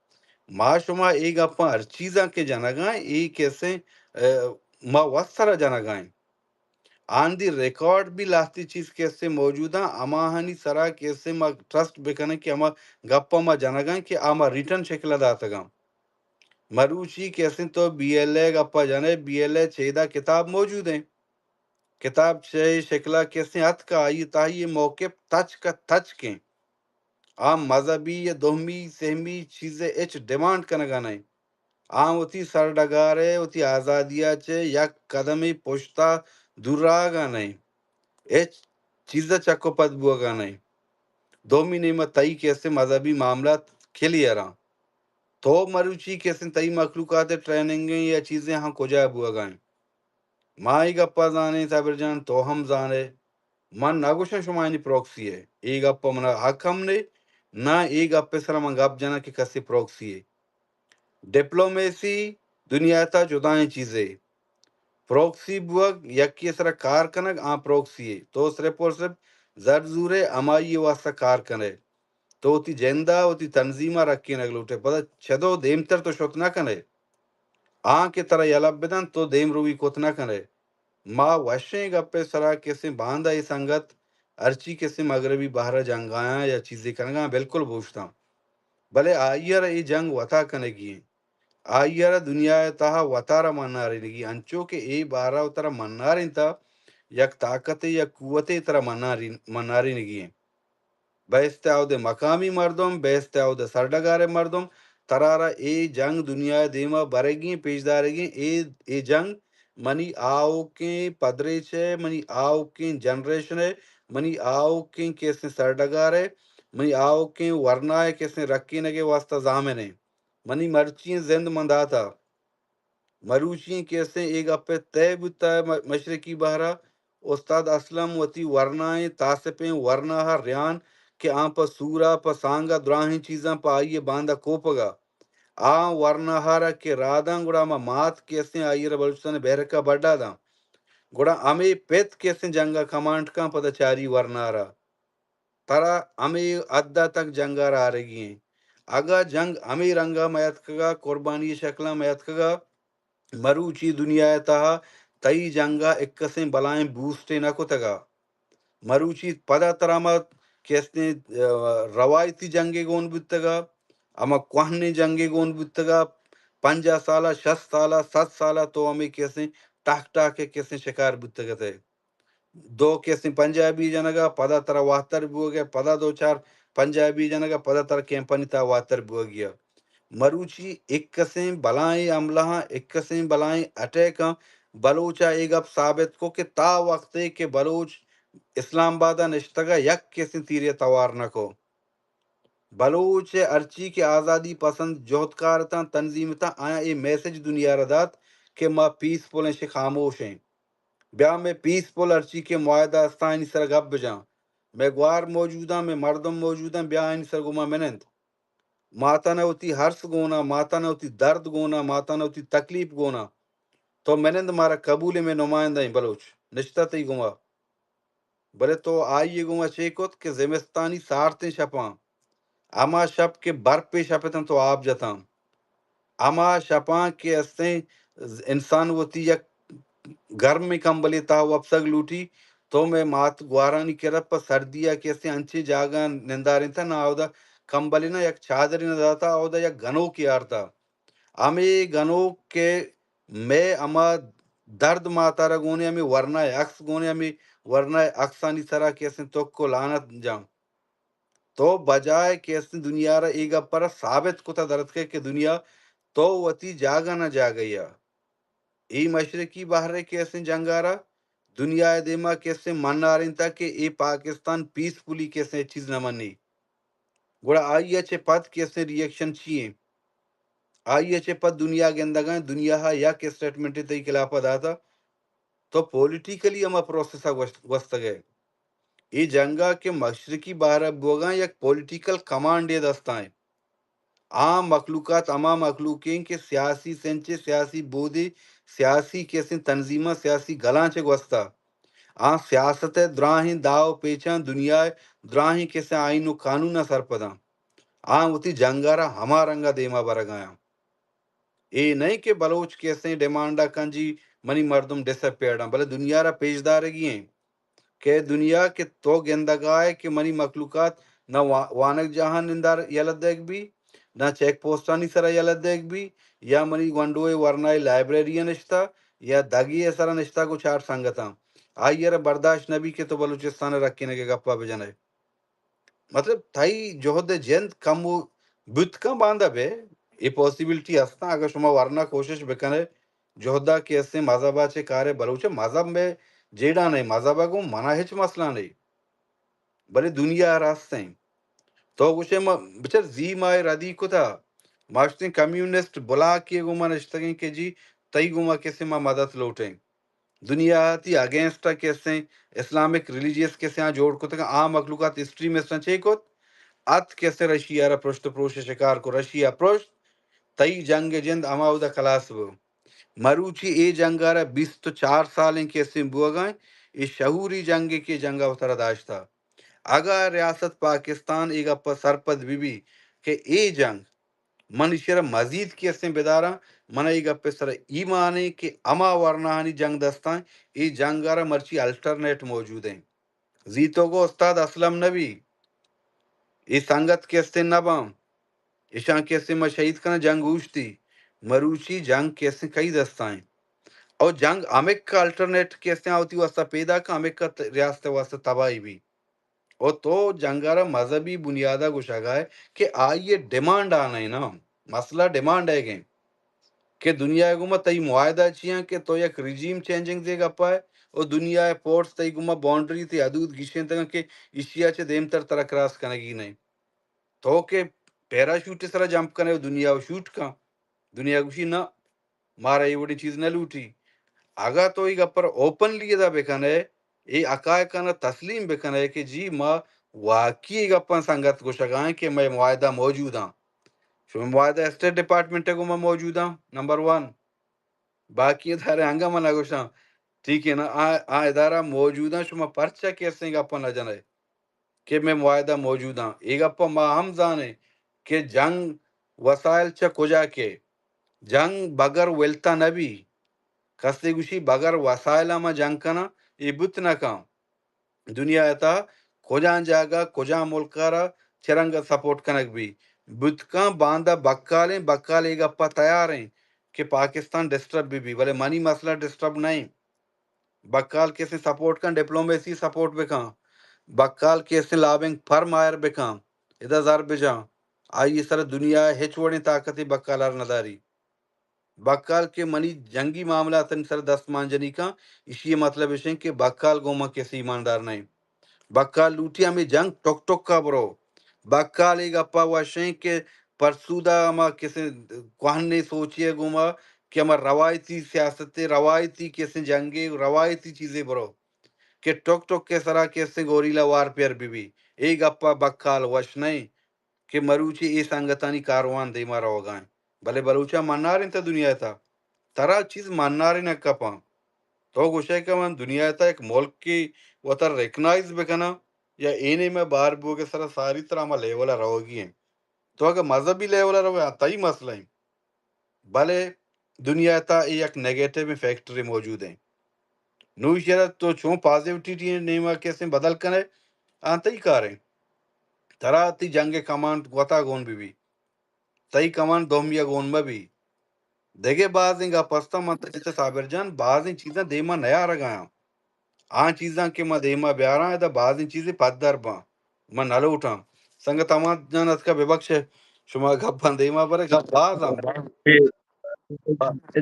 ما شما اے گپاں ہر چیزاں کہ جنگاں، اے کسیں، اے، ما وت سرا جنگا انت۔ آن دی ریکارڈ بھی لہتی چیز کسے موجوداں، ہماہانی سرا کسے ما ٹرسٹ بکنیں کہ ہما گپا ما جنگاں کہ آ ما ریٹن شکل داتگاں۔ مروچی کسے تو بی ایل اے گپا جنے، بی ایل اے چیدا کتاب موجود ہیں۔ کتاب چے شکلا کسے اتکا، آئی تاہی موقف تچک تچکیں۔ آ مذہبی یا دومی سہمی چیزے ہچ ڈیمانڈ کنگا نئیں۔ آ وتی سرڈگارے، وتی آزادیا چہ یک قدمے پشتا دور آگا نئیں۔ ہچ چیزا چک و پد بوگا نئیں۔ دومی نیمہ تئی کسے مذہبی معاملات کلیئر آں۔ تو مروچی کسے تئی مخلوقات ٹریننگیں یا چیزیں ہاں کجا بوگا ایں؟ ما اے گپا زانیں صابر جان، تو ہم زانے۔ من نہ گوشاں شما آیانی پروکسی ئے۔ اے گپ ء منا حق ہم نے، نہ اے گپ ء سرا من گپ جناں کہ کسے پروکسی ئے۔ ڈپلومیسی دنیا ء تہا جدائیں چیزے۔ پروکسی بوگ، یکے ء سرا کار کنگ، آ پروکسی ئے۔ تو صرف اور صرف زر زورے، ہمائی ء واسطہ کار کنے۔ تو وتی جند ء وتی تنظیم ء رکینگ لوٹے، پدا چدو دیمتر تو شت نہ کنے۔ آں کہ ترا یلہ بدنت، تو دیمروی کت نہ کنے۔ ما وشیں گپے سرا کسیں باندا اے سنگت ہرچی کسیں مغربی بہر ء جنگایاں یا چیزے کنگاں، بالکل بوشتاں۔ بلے آئی ء را اے جنگ وتا کنگی انت۔ آئی ء را دنیا ء تہا وتارا منارینگی، انچو کہ اے بہر ء ترا منارینتا، یک طاقتے، یک قوتے ترا منارین-، منارینگی انت۔ بہ است اود ء مقامی مردم، بہ است اود ء سرڈگار ء مردم، ترارا اے جنگ دنیا ء دیما برگی، پیش دارگی۔ اے، اے جنگ منی آؤکیں پدریچ ء، منی آؤکیں جنریشن ء، منی آؤکیں کسیں سرڈگار ء، منی آؤکیں ورنا ء کسیں رکینگ ء واسطہ زامن ء۔ منی مرچی زند من داتا۔ مروچی کسیں اے گپ ء طے بوتہ م-، مشرقی بہر ء استاد اسلم وتی ورنائیں تاسپیں ورنا ء ریان کہ آں پہ سور ء پہ سانگ ء دراہیں چیزاں پہ آئی ء باندا کوپگ ء آں ورنا ء را کہ راداں گڑا ما مات کسیں آئی ء را بلوچستان ء بحرک ء بڈا داں۔ گڑا ہمے پت کسیں جنگ ء کمانڈ کاں پدا چاری ورنا ء را۔ ترا ہمے حد ء تک جنگ ء را آرگی ایں۔ اگاں جنگ ہمے رنگ ء میتکگ ء، قربانی ء شکل ء میتکگ ء، مروچی دنیا ء تہا تئی جنگ ء اکسیں بلائیں بوسٹے نہ کتگ ء۔ مروچی پدا ترا ہما کہ استیں، ا، روایتی جنگے گون بوتگ ء، ہما کوہنیں جنگے گون بوتگ ء، پنجاہ سال ء، شست سال ء، سد سال ء تو ہمے کہ استیں ٹاک ٹاک ء کہ استیں شکار بوتگ ات ئے۔ دو کسیں پنجابی جنگ ء پدا ترا واتر بوگ ء، پدا دو چار پنجابی جنگ ء پدا ترا کیمپانی تہا واتر بوگی ء۔ مروچی اکسیں بلائیں حملہ آں، اکسیں بلائیں اٹیک آں، بلوچ ء اے گپ ثابت کو کہ تا وقتے کہ بلوچ اسلام آباد ء نشتگ ء یک کسیں تیرے ء توار نہ کو۔ بلوچ ء ہرچی کہ آزادی پسند جہدکار اتاں، تنظیم اتاں، آیاں اے میسج دنیا ء را دات کہ ما پیسفل ایں، شے خاموش ایں۔ بیا مئے پیسفل ہرچی کہ معاہدہ استاں، آیانی سرا گپ بجاں۔ مئے گوار موجوداں، مئے مردم موجوداں، بیا آیانی سر گوما منند۔ ماتانا وتی ہرس گونا، ماتانا وتی درد گونا، ماتانا وتی تکلیف گونا۔ تو منند، مارا قبول ایں، مئے نمائندہ ایں بلوچ، نشتہ تئی گوما۔ بلے تو آئی ء گوما چے کت کہ زمستانی سارتیں شپاں، ہما شپ کہ برپے شپ اتاں تو آپ جتاں، ہما شپاں کہ استیں انسان وتی یک گرمیں کمبلے تہا وپسگ لوٹی، تو مئے مات گوارانی کرا پہ سردی ء کہ استیں انچیں جاگہ نندارینتہ، نہ اودا کمبلے نہ یک چادرے نہ داتا، اودا یک گنوکے آرتا۔ ہمے گنوک کہ مئے ہما درد ماتارا گونے، ہمے ورنائے عکس گونے، ہمے ورنائے عکسانی سرا کہ استیں تک و لعنت جاں۔ تو بجائے کہ استیں دنیا را اے گپ را ثابت کتا درتکے کہ دنیا تو وتی جاگہ نہ جاگہ یا۔ اے مشرقی بحر ء کہ استیں جنگارا دنیا ء دیما کہ استیں منارینتا کہ اے پاکستان پیسفلی کہ استیں چیز نہ منی۔ گڑا آئی ء چہ پد کہ استیں ری ایکشن چی ایں؟ آئی ء چہ پد دنیا گندگاں، دنیا ء یک اسٹیٹمنٹ تئی خلاف ء داتا، تو پولیٹیکلی ہما پروسیس ء گوشت-، گوستگ ئے۔ اے جنگ ء کہ مشرقی بحر ء بوگاں یک پولیٹیکل کمانڈے دستاں۔ آ مخلوقات ہما مخلوق ایں کہ سیاسی سنچے، سیاسی بودے، سیاسی کسیں تنظیماں، سیاسی گلاں چہ گوستا۔ آ سیاست ء دراہیں داو پیچاں، دنیا ء دراہیں کسیں آئین و قانون ء سرپداں۔ آ وتی جنگ ء را ہما رنگ ء دیما برگ ء آں۔ اے نہ کہ بلوچ کسیں ڈیمانڈ ء کن جی منی مردم ڈس اپیئرڈ آں، بلے دنیا را پیش دارگی ایں کہ دنیا کہ تو گندگائے کہ منی مخلوقات نہ وا-، وانگ جاہاں نندار یلہ دیگ بی، نہ چیک پوسٹانی سرا یلہ دیگ بی، یا منی گونڈوئے ورنائے لائبریری ء نشتہ، یا دگے ء سرا نشتہ گوں چار سنگتاں۔ آئی ء را برداشت نہ بی کہ تو بلوچستان ء رکینگ ء گپا بجنئے۔ مطلب، تئی جہد ء جند کم و بوت کن باندا بہ، اے پاسیبلٹی ہستاں، اگہ شما ورنا کوشش بکنئے، جہدا کہ استیں مذہب ء چہ کارے، بلوچ ء مذہب مئے جیڑہ نئے، مذہب ء گوں منا ہچ مسئلہ نئے، بلے دنیا ء راستیں۔ تو گوشے ما بچار زی ما ء ردی کتا، ما اشتیں کمیونسٹ بلاکے گوں ما نشتگیں کہ جی تئی گوں ما کسے ما مدد لوٹیں۔ دنیا ء تئی اگینسٹ ء کسیں اسلامک ریلیجیس کسے آ جوڑ کتگ، آ مخلوقات ایکسٹریمسٹ آں چے کت؟ ات کسے رشیا را پرشت پروش ء شکار کو، رشیا پرشت، تئی جنگ ء جند ہما اودا کلاس بو۔ مروچی اے جنگ ء را بیست و چار سالیں کسیں بوگاں، اے شعوری جنگے کہ جنگ ء وترا داشتا۔ اگاں ریاست پاکستان اے گپ ء سرپد بہ بی کہ اے جنگ من ایشی ء را مزید کہ استیں بداراں، من ء اے گپ ء سر ء ایمان ایں کہ ہما ورناہانی جنگ دستاں، اے جنگ ء را مرچی الٹرنیٹ موجود ایں۔ زی تو گو استاد اسلم نبی، اے سنگت کہ استیں نباں، ایشاں کہ استیں ما شہید کناں، جنگ اوشتی، مروچی جنگ کہ استیں کئی دستاں ایں۔ او جنگ ہمک الٹرنیٹ کہ استیں آ وتی واسطہ پیدا کن، ہمک ریاست ء واسطہ تباہی بی۔ او تو جنگ ء را مذہبی بنیاد ء گوشگ ء ئے کہ آئی ء ڈیمانڈ آ نہ اناں، مسئلہ ڈیمانڈ ء گیں کہ دنیا ء گوما تئی معاہدہ چی آں کہ تو یک رجیم چینجنگ دے گپا ئے، او دنیا ء فورس تئی گوما باؤنڈری، تئی حدود گیشینتگاں کہ ایشی ء چہ دیمتر ترا کراس کنگی نہ انت۔ تو کہ پیراشوٹ ء سرا جمپ کنے و دنیا و شوٹ کن، دنیا گوشی نہ، مارا اے وڑیں چیز نہ لوٹی۔ اگاں تو اے گپ ء اوپنلی ادا بہ کن ئے، اے حقائقاں تسلیم بہ کن ئے کہ جی ما واقعی اے گپاں سنگت گوشگ ء ایں کہ مئے معاہدہ موجود آں۔ شمئے معاہدہ اسٹیٹ ڈپارٹمنٹ ء گوما موجود آں، نمبر ون۔ باقی ادارہ انگہ من نہ گوشاں، ٹھیک ہے نا، آ، آ ادارہ موجود آں، شما پرچا کہ استیں گپاں نہ جن ئے کہ مئے معاہدہ موجود آں۔ اے گپ ء ما ہم زانیں کہ جنگ وسائل چہ کجا کے، جنگ بغیر ولتا نہ بی۔ کسے گوشی بغیر وسائل ء ما جنگ کناں، اے بوت نہ کن۔ دنیا ء تہا کجام جاگہ، کجام ملک ء را چہ رنگ ء سپورٹ کنگ بی؟ بوت کن باندا بکال ایں، بکال اے گپ ء تیار ایں کہ پاکستان ڈسٹرب بہ بی، بلے منی مسئلہ ڈسٹرب نہ ایں۔ بکال کسے سپورٹ کن، ڈپلومیسی سپورٹ بکن، بکال کسے لابنگ فرم ہائر بکن، ادا زر بجن، آئی سر دنیا ء ہچ وڑیں طاقتے بکال ء را نداری۔ بکال کہ منی جنگی معاملاتانی سر دست مان جنی کن، ایشی ء مطلب اش انت کہ بکال گوں من کسی ایماندار نہ انت۔ بکال لوٹی ہمے جنگ ٹک ٹک ء برو۔ بکال اے گپ ء وش انت کہ پرسودا ہما کسے کوہنیں سوچے ء گوما کہ ہما روایتی سیاستے، روایتی کسے جنگے، روایتی چیزے برو۔ کہ ٹک ٹک ءِ سرا کہ استیں گوریلا وارفیئر بہ بی۔ اے گپ ءَ بکال وش نہ ایں کہ مروچی اے سنگتانی کاروان دیما روگا ایں۔ بلے بلوچاں منارینتہ دنیا ءِ تہا۔ ترا چیز منارینگ کپاں۔ تو گوشئے کہ من دنیا ءِ تہا یک ملکے وتا ریکنائز بکناں یا اے نیمہ بار بوگ ءِ سرا ساری ترا ہما لیول ءَ روگی ایں۔ تو اگہ مذہبی لیول ءَ روئے، آ تئی مسئلہ ایں۔ بلے دنیا ءِ تہا اے یک نیگیٹو فیکٹرے موجود ایں۔ نوں ایشی ءَ را تو چون پازیٹیوٹی ءِ نیما کسیں بدل کنئے، آ تئی کار ایں۔ ترا تئی جنگ ءِ کمانڈ وتا گون بہ بی، تئی کمانڈ دومی ءَ گون مہ بی۔ دگہ بازیں گپ استاں، من ترا گوشتہ صابر جان، بازیں چیزاں دیما نیارگا آں۔ آ چیزاں کہ ما دیما بیاراں، ادا بازیں چیزے پدر باں۔ من نہ لوٹاں۔ سنگت احمد جان اتکا، ببخشے، شما گپاں دیما برے، گپ باز آں۔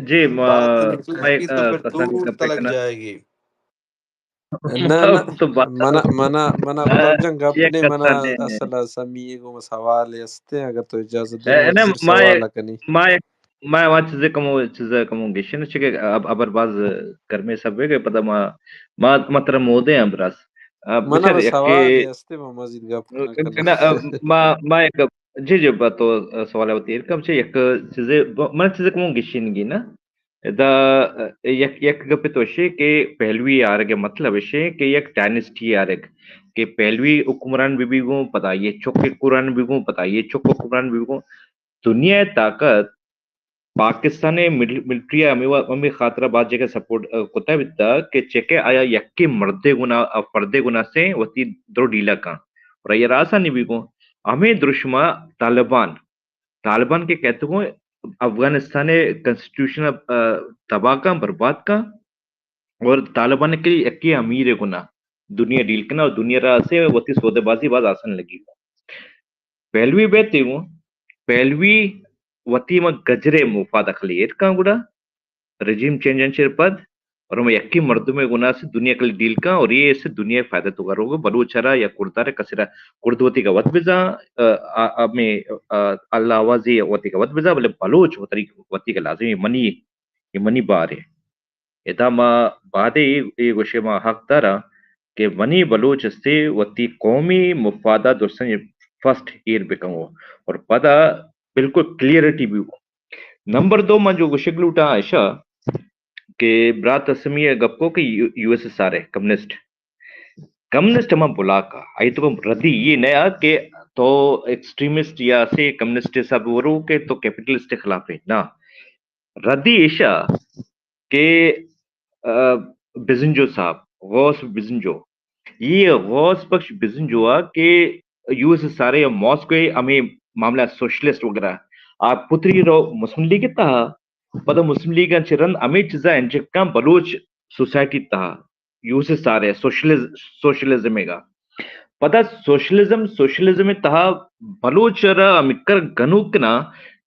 جی، ما، باتیں ما یک، پیس تو آ، پھر کسانیں دور گپے تلک کناں۔ جائے گی۔ نہ، نہ، تو بات منا، منا، منا آ، غلام جان گپ یک نے، منا کسانیں۔ اصل سمی گو سوال ہستے، اگر تو اجازت دے، اے، ما نہ، چیز ما سوال یک، کنی۔ ما یک، ما، ما چیزے کمو، چیزے کمو گشن چکے اب، ابر باز گرمے سب ہے کہ پتہ ما، ما، ما ترا مودے ہیں براس۔ آ، منا بچار بس یکے سوال ہستے، ما مزید گپ نہ، نہ، کناں۔ آ، ما، ما یک، جی، جی، با تو، آ، سوال وتی ایر کم چے یک چیزے، ب-، من چیزے کمو گشین گی نا۔ ادا، آ، یک، یک گپے تو اشے کہ پہلوی آرگ ءِ مطلب اشے کہ یک ڈائنیسٹی آرگ کہ پہلوی حکمران بہ بی گوں، پدا یہ چک حکمران بہ بی گوں، پدا یہ چک حکمران بہ بی گوں۔ دنیا ءِ طاقت پاکستان ءِ مل-، ملٹری ءَ ہمے وا-، ہمے خاطر ءَ باز جگہ سپورٹ، آ، کتا بیتا کہ چکہ آیا یکے مردے گنا، آ، فردے گنا سے وتی درو ڈیلا کن۔ اور یہ آسانی بہ بی گوں۔ ہمے درشما طالبان، طالبان کہ کہتے گوں افغانستان ءِ کانسٹیٹیوشن ءَ، آ، تباہ کن، برباد کن۔ اور طالبان کے یکے امیر گنا دنیا ڈیل کنا اور دنیا را سے وتی سودے بازی باز آسان لگی۔ پہلوی بیتے گوں، پہلوی وتی ما گجرے مفاد خلی ایر کن گڑا رجیم چینج انچر پد اور ہم یکی مردم گنا سے دنیا کلی ڈیل کن اور یہ سے دنیا فائدہ تو کرو گے۔ بلوچ را یا کردار کسی را، کرد وتی کا وت بزا، آ، آ، آ، میں، آ، اللہ آوازی وتی کا وت بزا، بلے بلوچ وتی، وتی کا لازمی منی، یہ منی بار ہے۔ ادا ما بادے اے، اے گوشے ما حق داراں کہ منی بلوچ استے وتی قومی مفادہ درستانی فرسٹ ایر بکنگو اور پدا بالکل کلیئرٹی بیگو۔ نمبر دو، من جو گوشگ لوٹاں ایشا کہ برات اسمی ءَ گپ کو کہ you, U S S R ہے، کمیونسٹ، کمیونسٹ ہما بلاک آ، آئی تو ردی یہ نیا کہ تو ایکسٹریمسٹ یا سے کمیونسٹ سب ورو کہ تو کیپیٹلسٹ خلاف ہے، نہ۔ ردی ایشا کہ، آ، بزنجو صاحب، غوث بزنجو، یہ غوث بخش بزنجو آ کہ یو ایس ایس آر ہے، ماسکو ہے، ہمیں معاملہ سوشلسٹ وغیرہ، آ پتری رو مسلم لیگ تہا، پدا مسلم لیگ چہ رند ہمیں چیزا انجکٹ کن بلوچ سوسائٹی تہا۔ یو ایس ایس آر ہے، سوشلز-، سوشلزم ہے گا۔ پدا سوشلزم، سوشلزم تہا بلوچ را ہمکر گنوک نا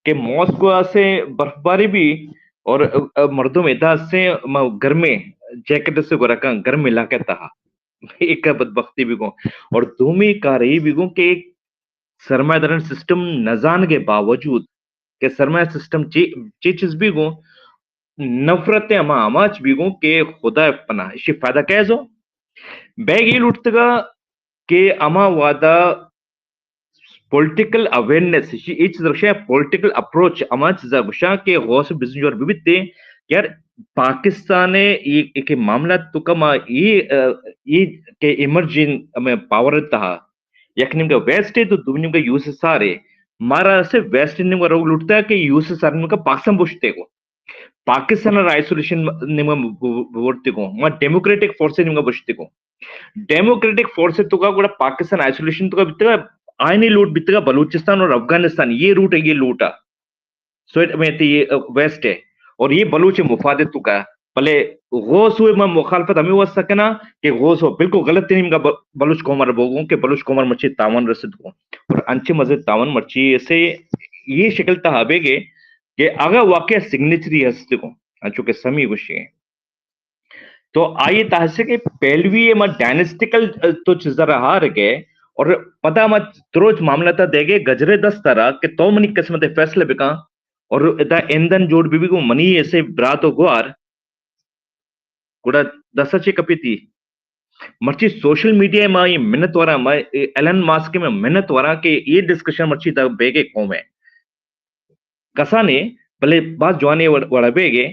کہ ماسکو آ سے برف باری بھی اور، ا، مردم ادا سے ما گرمے جیکٹ سے گورا کن گرم علاقہ تہا۔ ایک بدبختی بھی گوں۔ اور دومی کار یہ بھی گوں کہ سرمایہ داران سسٹم نہ زانگ ءِ باوجود کہ سرمایہ سسٹم چی، چی چیز بھی گوں، نفرت ہما آماچ بھی گوں کہ خدا پناہ، اشی فائدہ کئے زو؟ بیگ یہ لوٹتگا کہ ہما وعدہ پولیٹیکل اویئرنس، اشی اے چیز رکشا پولیٹیکل اپروچ ہما چیزا گوشاں کہ غوث بزنجو ءَ ببیتے، یار پاکستان ءِ اے، اے کہ معاملہ تو کما اے، آ، اے کہ ایمرجنگ ہمیں پاور تہا یک نیمگا ویسٹ ہے تو دومی نیمگا یو ایس ایس آر ہے۔ مارا سے ویسٹ نیمگا روگ لوٹتا ہے کہ یو ایس ایس آر نیمگا پاکستان بوشتے کو۔ پاکستان را آئسولیشن نیمگا بورتے کو۔ ما ڈیموکریٹک فورس نیمگا بوشتے کو۔ ڈیموکریٹک فورس تو کا گڑا پاکستان آئسولیشن تو کا بیتگا، آئینی لوٹ بیتگا بلوچستان اور افغانستان، یہ روٹ ہے، یہ لوٹ ہے۔ سویٹ میں تے یہ، آ، ویسٹ ہے اور یہ بلوچ مفاد تو کا۔ بلے غوث ہوئے میں مخالفت ہمیں واسطہ کنا کہ غوث ہو بالکل غلط نہیں کا ب-، بلوچ قوم ار بوگوں کہ بلوچ قوم ار مچی تاوان رسد کو۔ اور انچے مزے تاوان مرچی ایسے یہ شکل تا ہبے گے کہ اگر واقعہ سگنیچری ہست کو، انچو کہ سمی گوشی ہیں۔ تو آئی تحسے کہ پہلوی ما ڈائنسٹیکل تو چیزا رہا رگے اور پدا ما تروچ معاملہ تا دے گے گجرے دست را کہ تو منی قسمت فیصلہ بکاں اور ادا ایندن جوڑ بی بی کو منی ایسے برات و گوار گڑا دسا چے کپی تی؟ مرچی سوشل میڈیا ءَ ما اے منت وراں، ما اے ایلن ماسک ءِ ما منت وراں کہ اے ڈسکشن مرچی دا بیگے قوم ءَ کسانے، بلے باز جوانیں وڑ-، وڑا بیگے،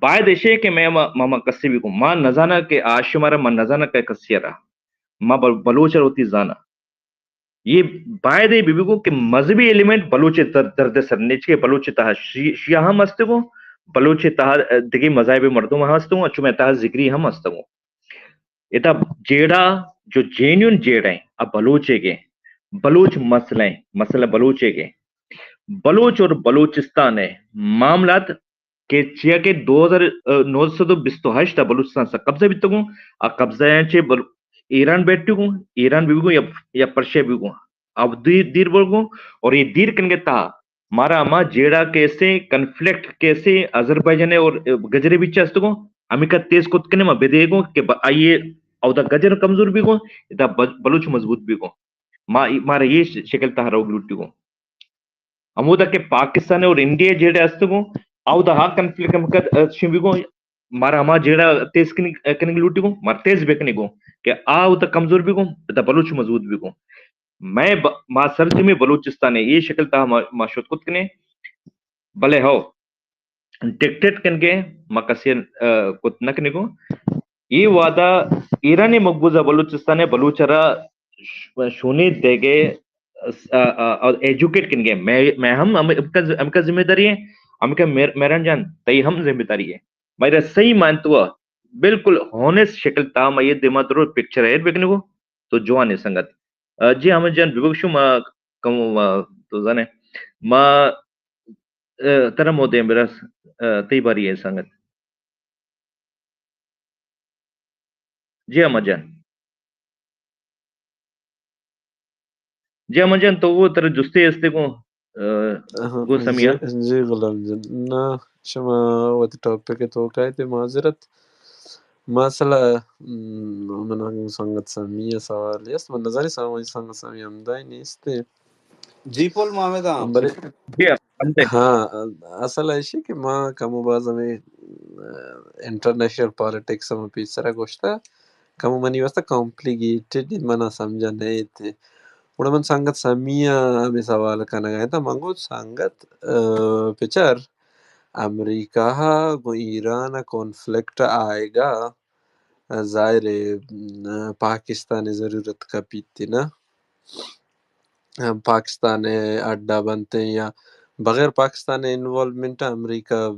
باید ایشے کہ مئے ما، ما، ما کسے بہ گوں، ما نزاناں کہ آ شمارا، ما نزاناں کہ کسے را، ما بل-، بلوچ ءَ وتی زاناں۔ اے باید اے بہ بہ گوں کہ مذہبی ایلیمنٹ بلوچ ءِ در-، درد ءِ سر نیچ کہ بلوچ ءِ تہا شی-، شیعہ ہم است گوں، بلوچ ءِ تہا دگہ مذاہب ءِ مردم ہم است گوں، انچو مئے تہا ذگری ہم است گوں۔ ادا جیڑہ جو جینیون جیڑہ ایں، آ بلوچ ءِ گے، بلوچ مسئلہ ایں، مسئلہ بلوچ ءِ گے۔ بلوچ اور بلوچستان ءِ معاملات کہ چیا کہ دو ہزار، نو سد و بیست و ہشت ءَ بلوچستان سرا قبضہ بیتگوں، آ قبضہ ءَ چہ بل-، ایران بیٹھگوں، ایران بہ بہ گوں یا، یا پرشیا بہ بہ گوں، آ دیر، دیر بر گوں، اور اے دیر کنگ ءِ تہا مارا ہما جیڑہ کیسے، کنفلکٹ کیسے آذربائیجان ءِ اور گجر ءِ بیچ ءَ استگوں، ہمیکا تیز کت کنے ما بدے گوں کہ ب-، آئیے اودا گجر کمزور بہ گوں، ادا ب-، بلوچ مضبوط بہ گوں۔ ما، مارا اے ش-، شکل تہا روگ لوٹی گوں۔ ہمودا کہ پاکستان اور انڈیا جیڑہ است گوں، اودا ہا کنفلکٹ ہم کد، ا، شن بہ گوں، مارا ہما جیڑہ تیز کنگ، ا، کنگ لوٹی گوں، مارا تیز بہ کنی گوں کہ آ اودا کمزور بہ گوں، ادا بلوچ مضبوط بہ گوں۔ مئے ب-، ما سرجمیں بلوچستان ءَ اے شکل تہا ما، ما شت کت کنے، بلے ہو، ڈکٹیٹ کنگے ما کسے، ا، کت نہ کنگو۔ اے وعدہ ایرانی مقبوضہ بلوچستان ءِ بلوچ را ش-، شونی دیگے، ا، ا، ا، ایجوکیٹ کنگے۔ میں، میں ہم ہم-، ہمکا ز-، ہمکا ذمہ داری ہے، ہمکا مہر-، مہران جان، تئی ہم ذمہ داری ہے۔ مئے را صحیح مانتو، بالکل ہونیسٹ شکل تہا ما اے دیما درو پکچر ایڈ بکنگو۔ تو جوانیں سنگت۔ ا، جی احمد جان، ببخشو ما کمو ما، تو زانے، ما، ا، ترا مودیں برس، ا، تئی باری اے سنگت۔ جی احمد جان۔ جی احمد جان، تو وہ ترا جستے استے گوں، ا، ہاں، گوں سمیا۔ جی، جی غلام جان۔ نہ، شما وتی ٹاپک ءِ توکا ات، معذرت۔ مسئلہ، م، من سنگت سمی ءِ سوالے است، من نزانی سم-، سنگت سمی ہمدائی نیست۔ جی پل محمد ہاں۔ بلے جی، ہم دے۔ ہاں، اصل ایشی کہ ما کم و باز ہمیں، ا، انٹرنیشنل پالیٹکس ہم پیسرا گوشتا، کم منی واسطہ کمپلیکیٹڈ، منا سمجھا نہیں تھے۔ گڑا من سنگت سمی ءَ ہمے سوال کنگ ءَ اتاں۔ من گوشت، سنگت، ا، پچر، امریکہ ءَ گوں ایران ءَ کانفلکٹ آئیگ ءَ، ظاہر ہے، م، پاکستان ءِ ضرورت کپیت نا۔ پاکستان ءِ اڈا بنت یا بغیر پاکستان ءِ انوالومنٹ ءَ امریکہ، م،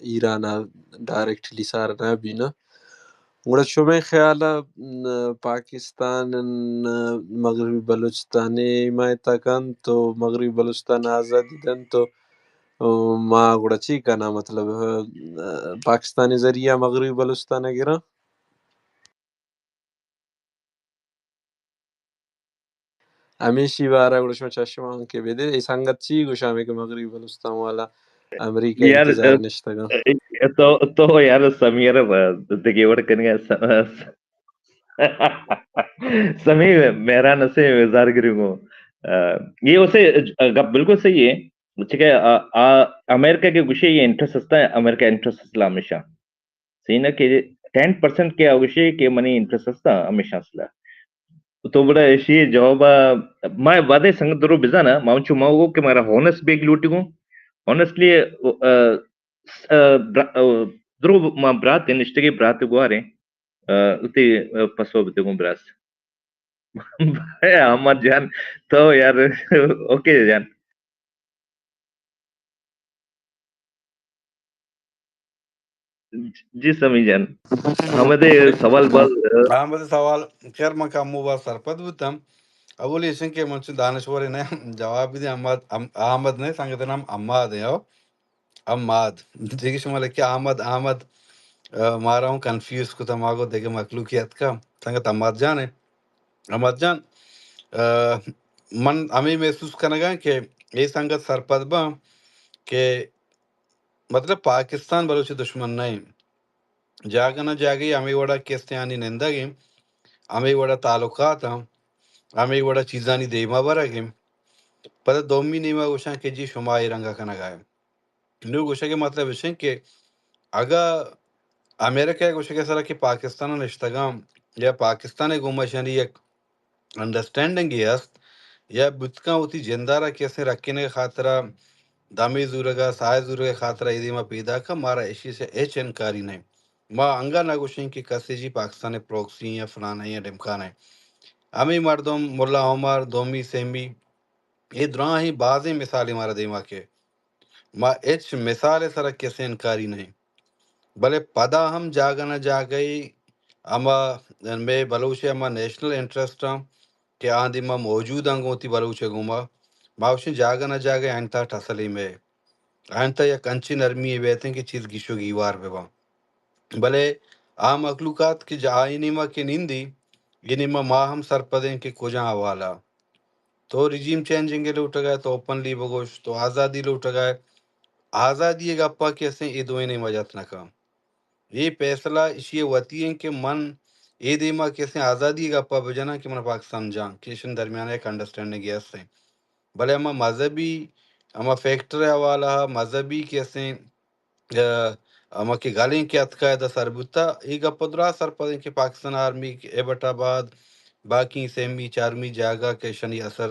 ایران ءَ ڈائریکٹلی سار نہ بی نا۔ گڑا شمئے خیال ءَ، م، پاکستان ءَ مغربی بلوچستان ءِ حمایت ءَ کنت تو مغربی بلوچستان ءَ آزادی دنت تو، م، ما گڑا چی کناں؟ مطلب، م، پاکستان ءِ ذریعہ مغربی بلوچستان ءَ گراں؟ ہمیشی بارہ گڑا شما چشمانکے بدے۔ اے سنگت چی گوشاں ہمے کہ مغربی بلوچستان والا امریکہ یار، انتظار ءَ نشتگاں؟ تو، تو یار سمیر دگہ وڑ کنگا س-، سمی مہران اسے زارگری گو۔ اے اسے گپ بالکل صحیح ہے۔ چکہ آ، آ، امریکہ کے گوشے یہ انٹرسٹ ہستا ہے، امریکہ انٹرسٹ اسلام ہمیشہ۔ سینا کہ ٹین پرسنٹ کہ آ گوشے کہ منی انٹرسٹ ہستا ہمیشہ اسلام۔ تو بڑا ایشی جواب ءَ ما وعدے سنگت درو بزانا، ما چو ما گو کہ مارا ہونس بیگ لوٹی گو۔ ہونسٹلی، ا، ا، برا-، ا، درو ما برات نشتگی برات گوارے، ا، اتے، ا، پسو بتے گو براس۔ احمد جان، تو یار، اوکے جان۔ جی سمی جان، ہمدے سوال باز۔ ہمدے سوال، خیر من کمو باز سرپد بوتم۔ اولی ایشن کہ من چون دانشورے نہ جواب بدے، احمد، ام-، احمد نہ، سنگت نام احمد ہے، او احمد۔ دیگه شما لکه احمد، احمد، اه، مارا ہوں کنفیوز کتا، ما گو دیگه مخلوقی اتکا، سنگت احمد جان ہے۔ احمد جان، اه، من ہمیں محسوس کنگا کہ اے سنگت سرپد باں کہ مطلب پاکستان بلوچ دشمن نہ ایں۔ جاگہ نہ جاگہ ہمے وڑا کستیانی نندگ ایں، ہمے وڑا تعلقات ایں، ہمے وڑا چیزانی دیما برگ ایں۔ پدا دومی نیما گوشاں کہ جی شما اے رنگا کنگا ایں۔ نو گوشگ ءِ مطلب اش انت کہ اگاں امریکہ ءِ گوشگ ءِ سرا کہ پاکستان ءَ نشتگاں یا پاکستان ءِ گوما اشانی یک انڈرسٹینڈنگے است یا بوتکاں وتی جندارا کہ استیں رکینگ ءِ خاطرا، دمے زورگا، ساہ زورگ ءِ خاطرا اے دیما پیداکاں، مارا اشی سے ہچ انکاری نہ انت۔ ما انگا نہ گوشیں کہ کسے جی پاکستان ءِ پروکسی یا فلانا یا ڈمکانا انت۔ ہمے مردم ملا عمر، دومی، سیمی، اے دراہیں بازیں مثالے مارا دیما کئے۔ ما ہچ مثال ءِ سرا کسے انکاری نہ انت۔ بلے پدا ہم جاگہ نہ جاگہے ہما مئے بلوچ ءِ ہما نیشنل انٹرسٹ آں کہ آ دیما موجود آں گوں وتی بلوچ ءِ گوما، ما گوشیں جاگہ نہ جاگہے آئین تہا ٹسلے مئے۔ آئین تہا یک انچیں نرمی یے بیتیں کہ چیز گیش و گیوار بہ باں۔ بلے آ مخلوقات کہ جا آئی نیما کہ نندی، اے نیما ما ہم سرپدیں کہ کجا حوالہ۔ تو رجیم چینجنگ ءِ لوٹگا ئے، تو اوپنلی بگوش، تو آزادی لوٹگا ئے۔ آزادی ءِ گپا کہ استیں اے دوئیں نیما جت نہ کن۔ اے فیصلہ اشی ءِ وتی انت کہ من اے دیما کہ استیں آزادی ءِ گپا بجناں کہ من پاکستان جاں کہ اشانی درمیان یک انڈرسٹینڈنگے استیں۔ بلے ہما مذہبی، ہما فیکٹر ءِ حوالہ ءَ مذہبی کہ استیں، ءَ، ہما کہ گلیں کہ اتکا ادا سر بوتا، اے گپ ءَ دراہ سرپدیں کہ پاکستان آرمی ایبٹ آباد، باقی سیمی، چارمی جاگہ کہ اشانی اثر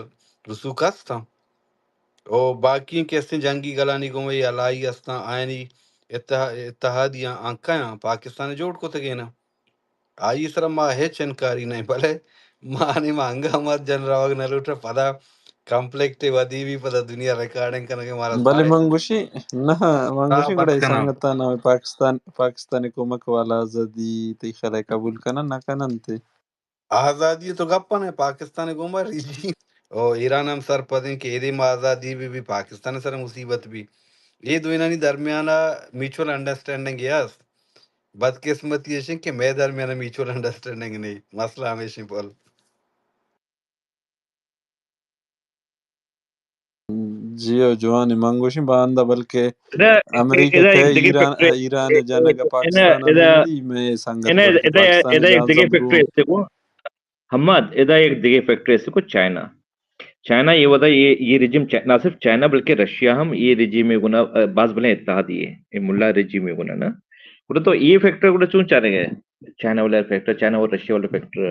رسوخ استاں۔ او باقی کہ استیں جنگی گلانی گوں اے الائی استاں، آیانی اتحا-، اتحادیاں آں کیاں پاکستان جوڑ کتگیناں۔ آئی سرا ما ہچ انکاری نہ، بلے ما نی ما انگا ہما جن روگ نہ لوٹا، پدا کمپلیکٹ ودی بی، پدا دنیا ریکارڈنگ کنگے مارا بلے سارے من گوشی، نہ، من گوشی گڑا اے سنگتاں نام پاکستان، پاکستان کمک والا آزادی تئی خیال ءَ قبول کنن نہ کنن تے؟ آزادی تو گپ نہ، پاکستان گوما رجیم او ایران ہم سرپدیں کہ ایدے ما آزادی بی بی پاکستان سر مصیبت بی۔ اے دوئینانی درمیانا میوچل انڈرسٹینڈنگ اے است۔ بدقسمتی ایش انت کہ مئے درمیان میوچل انڈرسٹینڈنگ نہیں، مسئلہ ہمیش انت پل۔ جی او جوان، من گوشیں باندا بلکہ ادا، امریکہ ادا کہ یک دگہ ایران، فیکٹر، ایران جنگ ادا، پاکستان ادا، اندی مئے سنگت ادا، بلکہ ادا، پاکستان ادا یک جان دگہ سمبرو۔ فیکٹر است کو۔ حماد، ادا یک دگہ فیکٹر است کو چائنا۔ چائنا اے ودا اے، اے رجیم چا-، نہ صرف چائنا بلکہ رشیا ہم اے رجیم گنا، ءَ، باز بلیں اتحادی ہے، اے ملا رجیم گنا نا۔ گڑا تو اے فیکٹر گڑا چون چارے گئے؟ چائنا والا فیکٹر، چائنا اور رشیا والا فیکٹر۔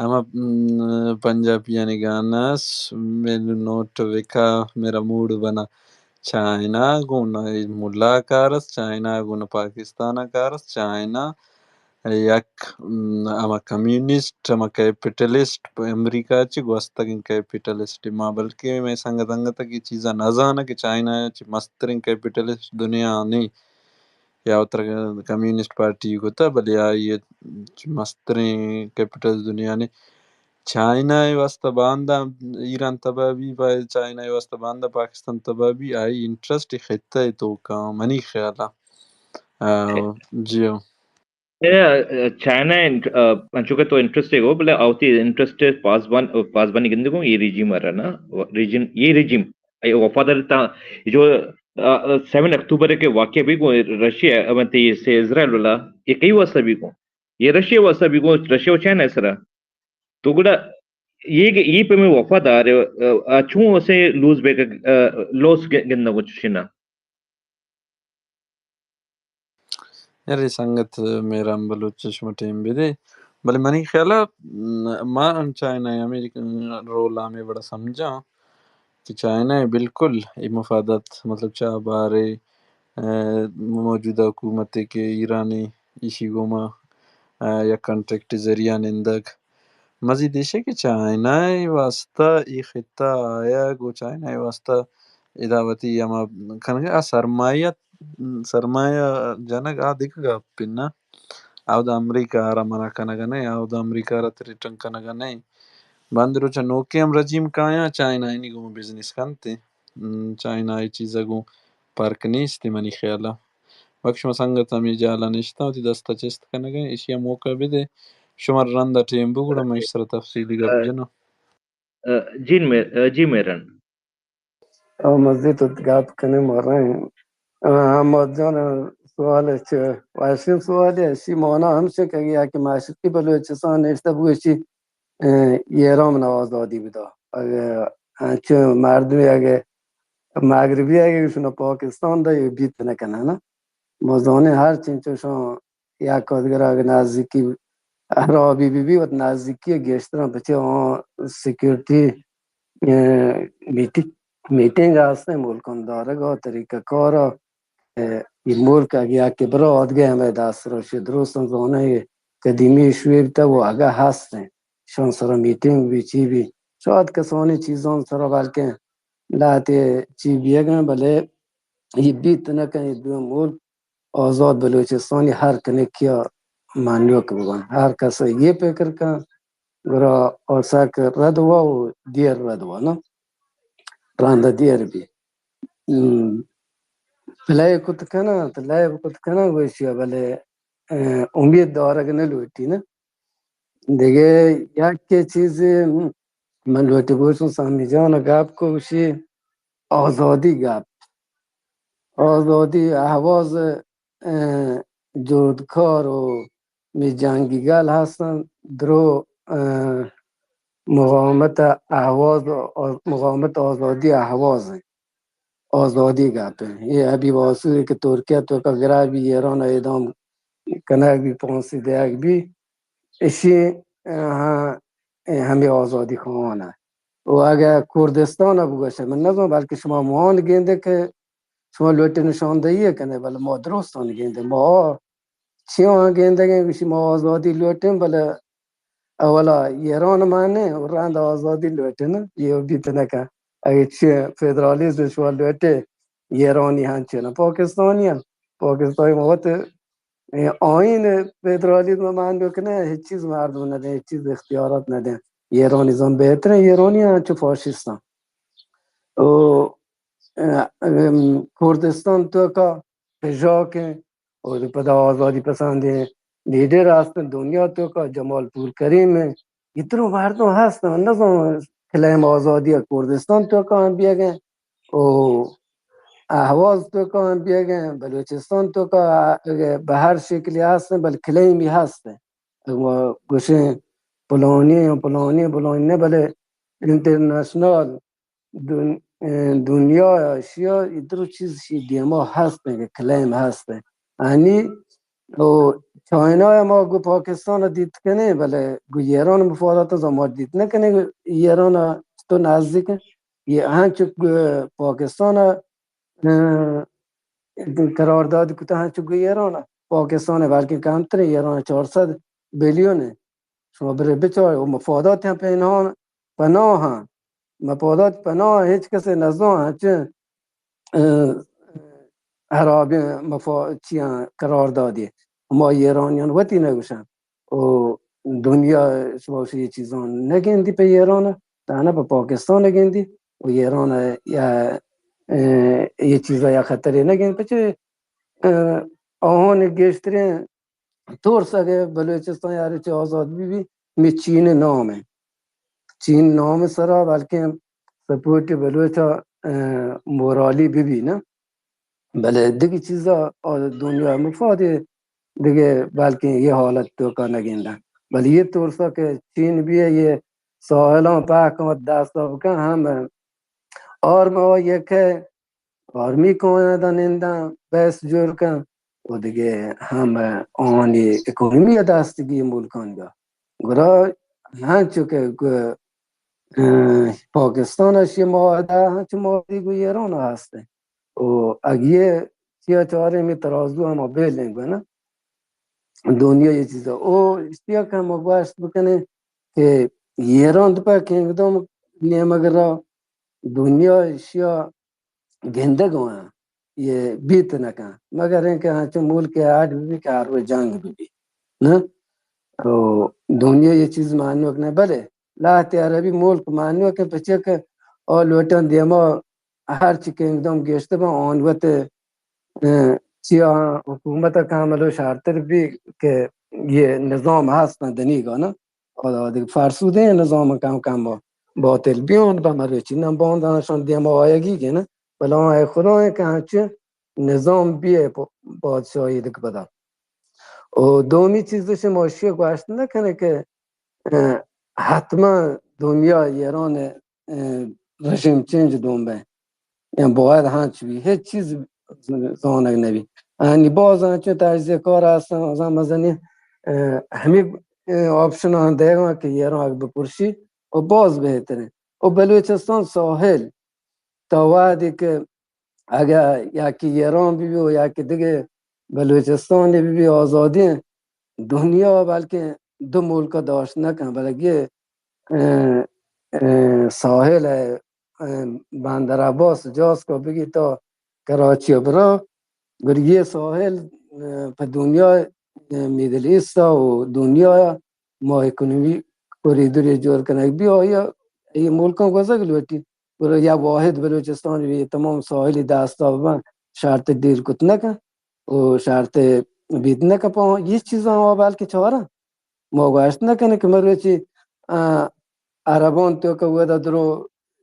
ہما، م، پنجابیانی گانا اس، میرے نوٹ وکا میرا موڈ بنا۔ چائنا گون ملا کارس، چائنا گون پاکستان کارس، چائنا یک، م، ہما کمیونسٹ، ہما کیپیٹلسٹ، پہ امریکہ چی گوستگیں کیپیٹلسٹ ما، بلکہ مئے سنگت انگت کہ چیزا نہ زانہ کہ چائنا چی مستریں کیپیٹلسٹ دنیا نی، یا وتر کمیونسٹ پارٹی کتا، بلے آئی چی مستریں کیپیٹلسٹ دنیا نی۔ چائنا ءِ واسطہ باندا ایران تباہ بی، پہ چائنا ءِ واسطہ باندا پاکستان تباہ بی، آئی انٹرسٹ خطہ ءِ توکا منی خیالا۔ آ، جی ہو۔ اے، چائنا انٹ-، آ، انچو کہ تو انٹرسٹ گو، بلے آوتی انٹرسٹ پاسبان، پاسبانی گندگو، اے رجیم ارا نا، رجیم، اے رجیم، اے وفادار تا، جو، آ، سیون اکتوبر کے واقعہ بی گو، رشیا، امتی سے اسرائیل والا، اے کئی واسطہ بی گو؟ اے رشیا واسطہ بی گو، رشیا و چائنا سرا۔ تو گڑا اے، اے پہ میں وفادار، آ، آ چون اسے لوز بے، آ، لوس گ-، گندگو چشنا۔ ارے سنگت مہران بلوچ، شما ٹیم بدے، بلے منی خیال ءَ، م، ما ہم چائنا ءِ ہمے رول ءَ ہمے وڑا سمجھاں کہ چائنا ءِ بالکل اے مفادات، مطلب چا بارے، ءَ، موجودہ حکومت ءَ کہ ایران ءَ ایشی گوما، ءَ، یک کانٹریکٹ ذریعہ نندگ۔ مزید ایش کہ چائنا ءِ واسطہ اے خطہ آیگ و چائنا ءِ واسطہ ادا وتی ہما کنگ ءَ آ سرمایہ، سرمایہ جنگ آ دگہ گپ انت نا۔ اودا امریکہ ءَ را منع کنگ ءَ نہ، اودا امریکہ ءَ را تھریٹن کنگ ءَ نہ۔ بند روچ ءَ نوکیں ہم رجیم کایاں، چائنا آیانی گوں بزنس کنت۔ م، چائنا اے چیز ءَ گوں فرق نیست منی خیال ءَ۔ بلکہ شما سنگت ہمے جہل ءَ نشتاں وتی دست ءَ چست کنگ ءَ، ایشی ءَ موقع بدے۔ شما رند ءَ ٹیم بو گڑا من ایشی سرا تفصیلی گپ جناں۔ ءَ، جی مہر-، ءَ، جی مہران۔ او مزید تو گپ کنیں مارا۔ ءَ، احمد جان سوال چہ واشیں سوال ہے، اسی مانا ہم شکگی ہے کہ معاشرتی بلوچستان نشتہ بوشی، ءَ، ایران آزادی بدا۔ اگر انچو مردمی اگر مغربی اگه شنو پاکستان دا یه بیت نکنه نه. ما زانه هر چین چوشان یک آدگر اگه نزدیکی خرابی بی بی، وت نزدیکی گیشتر بچه آن سیکیورٹی، اه، میٹی-، میٹنگ هستن، ملکان دارگا، طریقہ کارا، اه، این ملک اگه یکی برا آدگه همه دست را شد، درستن زانه قدیمی شویب تا و اگه هستن، شان سرا میٹنگ بی چی بی، شاید کسانی چیزان سرا بلکه لہتے چی بیگن، بلے یہ بیت نہ کن، یہ دو ملک آزاد بلوچستانی ہر کنکیا منوک ببن۔ ہر کس یہ فکر کن، گڑا آسک رد وا و دیر رد وا، نا؟ رند دیر بی۔ ہم، پلے کت کنا، پلے کت کنا گوشیا، بلے، اه، امید دارگ نہ لوٹی، نا؟ دگہ یک چیزے من لوٹی بوشن، سامی جان گپ کو گوشی آزادی گپ۔ آزادی اہواز، اه، جہدکار و می جنگی گل ہستن، درو، اه، مقاومت اہواز، مقاومت آزادی اہواز ہیں۔ آزادی گپ ہیں۔ یہ حبیب آسوری کہ ترکیہ توکا گرا بی، ایران اعدام کنگ بی، پھانسی دیگ بی، اشی، اه، ہمیں آزادی خواہان ہے۔ و اگہ کردستان بگوشے، من نزان، بلکہ شما موان گندے کہ شما لوٹے نشاندہی کنے، بلے ما درستان گندے، ما چیاں گندگیں، گوشی ما آزادی لوٹیں، بلے اولا ایران مانے و رند آزادی لوٹیں، یہ بیت نکا۔ اگہ چی فدرالیزم شما لوٹے، ایرانی ہنچے نا، پاکستانی ہن، پاکستانی ما وت آئین فدرالیزم مان بکنه، هیچ چیز مردم نده، هیچ چیز اختیارات نده۔ ایرانی زن بہترین، ایرانی ہنچو فاشیستان۔ و، اه، ام، کردستان توکا پژاک ہیں، اور پدا آزادی پسندیں لیڈر ہستن دنیا توکا، جمال پور کریم ہیں۔ اترو مردم ہستن، نزان کلیم آزادی کردستان توکا ہم بیگیں، او اہواز توکا ہم بیگیں، بلوچستان توکا، اگہ بہ ہر شکلی ہستن، بلے کلیمی ہستن۔ اگہ ما گوشیں پلانی، پلانی، پلانی نہ، بلے انٹرنیشنل دن-، اه، دنیا اشیا ادرو چیز شی دیما ہست کہ کلیم ہست۔ یعنی او چائنا ما گو پاکستان دیت کنیں، بلے گو ایران مفادات ما دیت نہ کنیں۔ ایران تو نزدیک یہ ہنچو گو پاکستان، اه، قرارداد کتا ہنچو گو ایران۔ پاکستان بلکہ کمتر، ایران چار صد بیلیون ہے۔ شما برے بچار، و مفادات ہم پنہان، پناہ ہاں۔ مفادات پناہ ہیچ کسے نزان، ہنچیں، اه، حرابیں مفا-، چیاں قرار دادی۔ ہما ایرانیان وتی نگوشن۔ و دنیا شما یہ چیزان نگندی پہ ایران، تانا پہ پاکستان گندی۔ و ایران یا، اه، یہ چیزا یا خطرے نگندی۔ پچے، اه، آہان گیشترین ترس اگہ بلوچستان یاری چہ آزاد بی بی، می چین نام ہے۔ چین نام سرا بلکہ سپورٹ بلوچا، اه، مورالی بی بی نا۔ بلے دگہ چیزا آ دنیا مفاد دگہ بلکہ یہ حالت توکا نگندن۔ بلے یہ ترسا کہ چین بی ہے، یہ ساحلان پہکان دست بکن ہم آرم آ یک ہے، آرمی کایاں دا ننداں، بیس جوڑ کن، و دگہ ہم آنی اکونومی دستگی ملکان دا۔ گڑا ہنچو کہ گ-، اه، پاکستان اشی معاہدہ، ہنچو معاہدہ گو ایران ہستے۔ و اگیے چیا چارے می ترازو ہم بیلیں گو نا۔ دنیا یہ چیزا۔ او اشتیا کہ ہم گوشت بکنے کہ ایران دپا کنگدم نیمگ را دنیا اشیا گندگ آں، یہ بیت نہ کن، مگر اینکہ ہنچو ملک اڈ بی کہ ہر روچ جنگ بی، نہ؟ تو دنیا یہ چیز مانوک نہ، بلے لہتے عربی ملک مانوک ہیں، پچے کہ آ لوٹن دیما ہر چی کنگدم گیشت با آن وت، اه، چیا حکومت کاملو شارتر بی کہ یہ نظام ہست دنیگا نا۔ و دگہ فرسودیں نظام کم کم با باطل بیان، با مروچی نم باندانشان دیما آیگی گنہ، بلے آن اے خدا ہیں کہ ہنچیں نظام بیئے پ-، پادشاہی دگہ پدا۔ و دومی چیز شما اشی گوشت نہ کنے کہ، اه، حتما دنیا ایران، اه، رژیم چینج دوم بے۔ یا باید ہنچ بی، ہچ چیز زانگ نبی. آنی باز انچو تجزیہ کار ہستن، ازاں مزنی، اه، ہمی، اه، آپشن آن دیگا کہ ایران اگہ بپرشی و باز بہترین. و بلوچستان ساحل تا وہدی کہ اگہ یکی ایران بی و یکی دیگه بلوچستان بی، آزادی دنیا بلکہ دو ملک داشت نکن، بلکہ، اه، اه، ساحل ہے، اه، بندر عباس جاز کو بگی تا کراچی برا، گر یہ ساحل، اه، پہ دنیا، اه، میڈل ایست و دنیا ما اکنومی کوریدوری جوڑ کنگ بی، آیا یہ ملکاں گوزگ لوٹی، گڑا یا واحد بلوچستان بی، تمام ساحلی دستا ببن، شرط ڈیل کت نکن و شرط بیت نکن پہ یہ چیزاں، بلکہ چارا ما گوشت نکنیں کہ مروچی، اه، عربان تو کہ ودا درو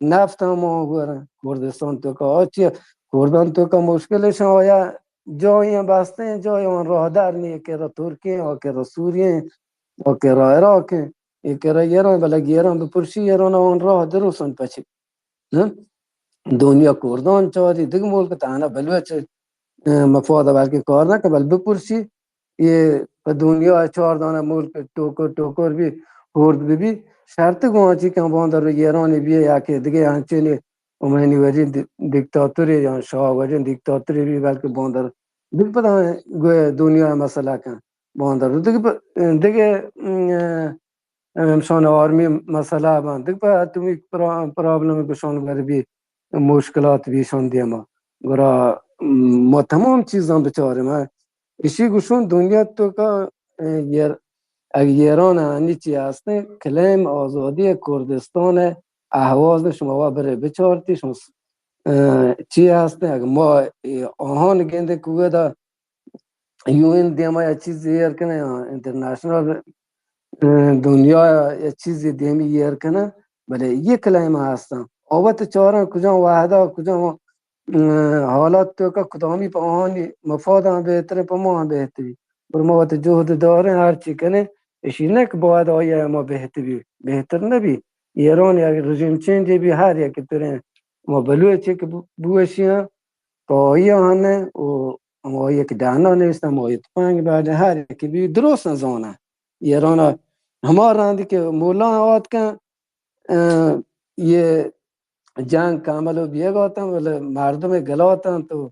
نفت ہم آ گورن، کردستان تو کہ آ چی، کردان تو کہ مشکلش آیا جایی بستیں، جایی آن راہ در نی، کہ را ترکی، آ کہ را سوریہ، آ کہ را عراق، ای کہ را ایران، بلے ایران بپرشی، ایران آن راہ درستان پچی. نه؟ دنیا کردان چاری، دیگه ملک تانا بلوچ، اه، مفاد بلکہ کار نکن، بل بپرشی، یہ پہ دنیا چار دانہ ملک ٹوکر ٹوکر بی، ہورد بی بی، شرط گوانچی کن باندر ایرانی بی یا کہ دیگه انچینی امینی وری دی-، دیکتاتوری یا شاہ وری دیکتاتوری بی، بلکہ باندر دیگه پدا گویا دنیا مسئلہ کن باندر دیگه پ-، دیگه، ام، ہمشان آرمی مسئلہ بند، دیگه پہ اتمی پرا-، پرابلم گشان ور بی، مشکلات بیشان دیما. گڑا ما تمام چیزاں بچاریں. ما اشی گشون دنیا تو کا، اه، اگر ایران انی چی ہستیں، کلیم آزادی کردستان احواز شما وا برے بچارتی، شما س-، اه، چی ہستیں، اگر ما، اه، آہان گندے کودا یو این دیما یا چیزی ایر کنه، یا انٹرنیشنل، اه، دنیا یا چیزی دیمی ایر کنه، بلے یہ کلیم ہستن. آوت چارن کجام وحدا، کجام، اه، حالات تو کا کدامی پہ آہانی مفاداں بہترین، پہ ما ہم بہتری. پر ما وت جہد داریں، ہر چی کنیں، اشی نہ کہ باید آیا ما بہتری، بہتر نہ بی. ایران یک رژیم چینج بی، ہر یک ترین ما بلوچ کہ بو-، بوشیاں، پہ آئی آہن و ہمائی کہ ڈہنا نوشتہ، ہمائی تپنگ بعد ہر یکی بی درست نزانہ. ایران ہما رندی کہ مولا آتکن، اه، یہ جنگ کامل و بیگاتن، ولی مردم گلاتن تو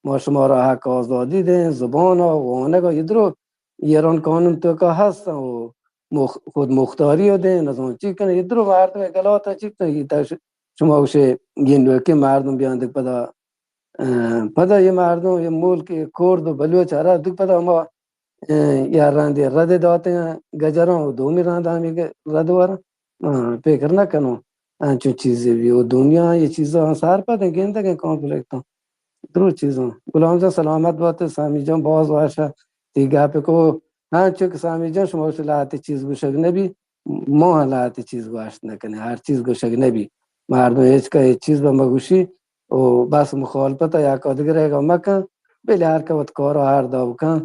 ما شما را حق آزادی دیں، زبان و وانگ و یہ درو ایران قانون تو کا ہستن و مخ-، خود مختاری و دیں، نزان چی کن، یہ درو مردم گلاتن چی کن، یہ تا ش-، شما گوشے یہ نوکے مردم بیان دیگ پدا اه، پدا یہ مردم، یہ ملک، یہ کرد و بلوچ ہرا دو پدا ہما، اه، یا رندے رد داتیں گجراں و دومی رند ہمی گ-، رد ور، اه، فکر نہ کنوں انچو چیزے بی. و دنیا یہ چیزاں سر پد گندگیں کانفلکٹاں، درو چیزاں. غلام جان سلامت بات، سامی جان باز واشا تی گپ کو. ہاں، چونکہ سامی جان شما وش لہتے چیز گوشگ نبی، ما ہم لہتے چیز گوشت نکنیں، ہر چیز گوشگ نبی. مردم ہچ کا ہچ چیز بہ مگوشی، و بس مخالفت یا کدگرے گا مکن، بلے ہر کا وت کارا ہر دا بکن،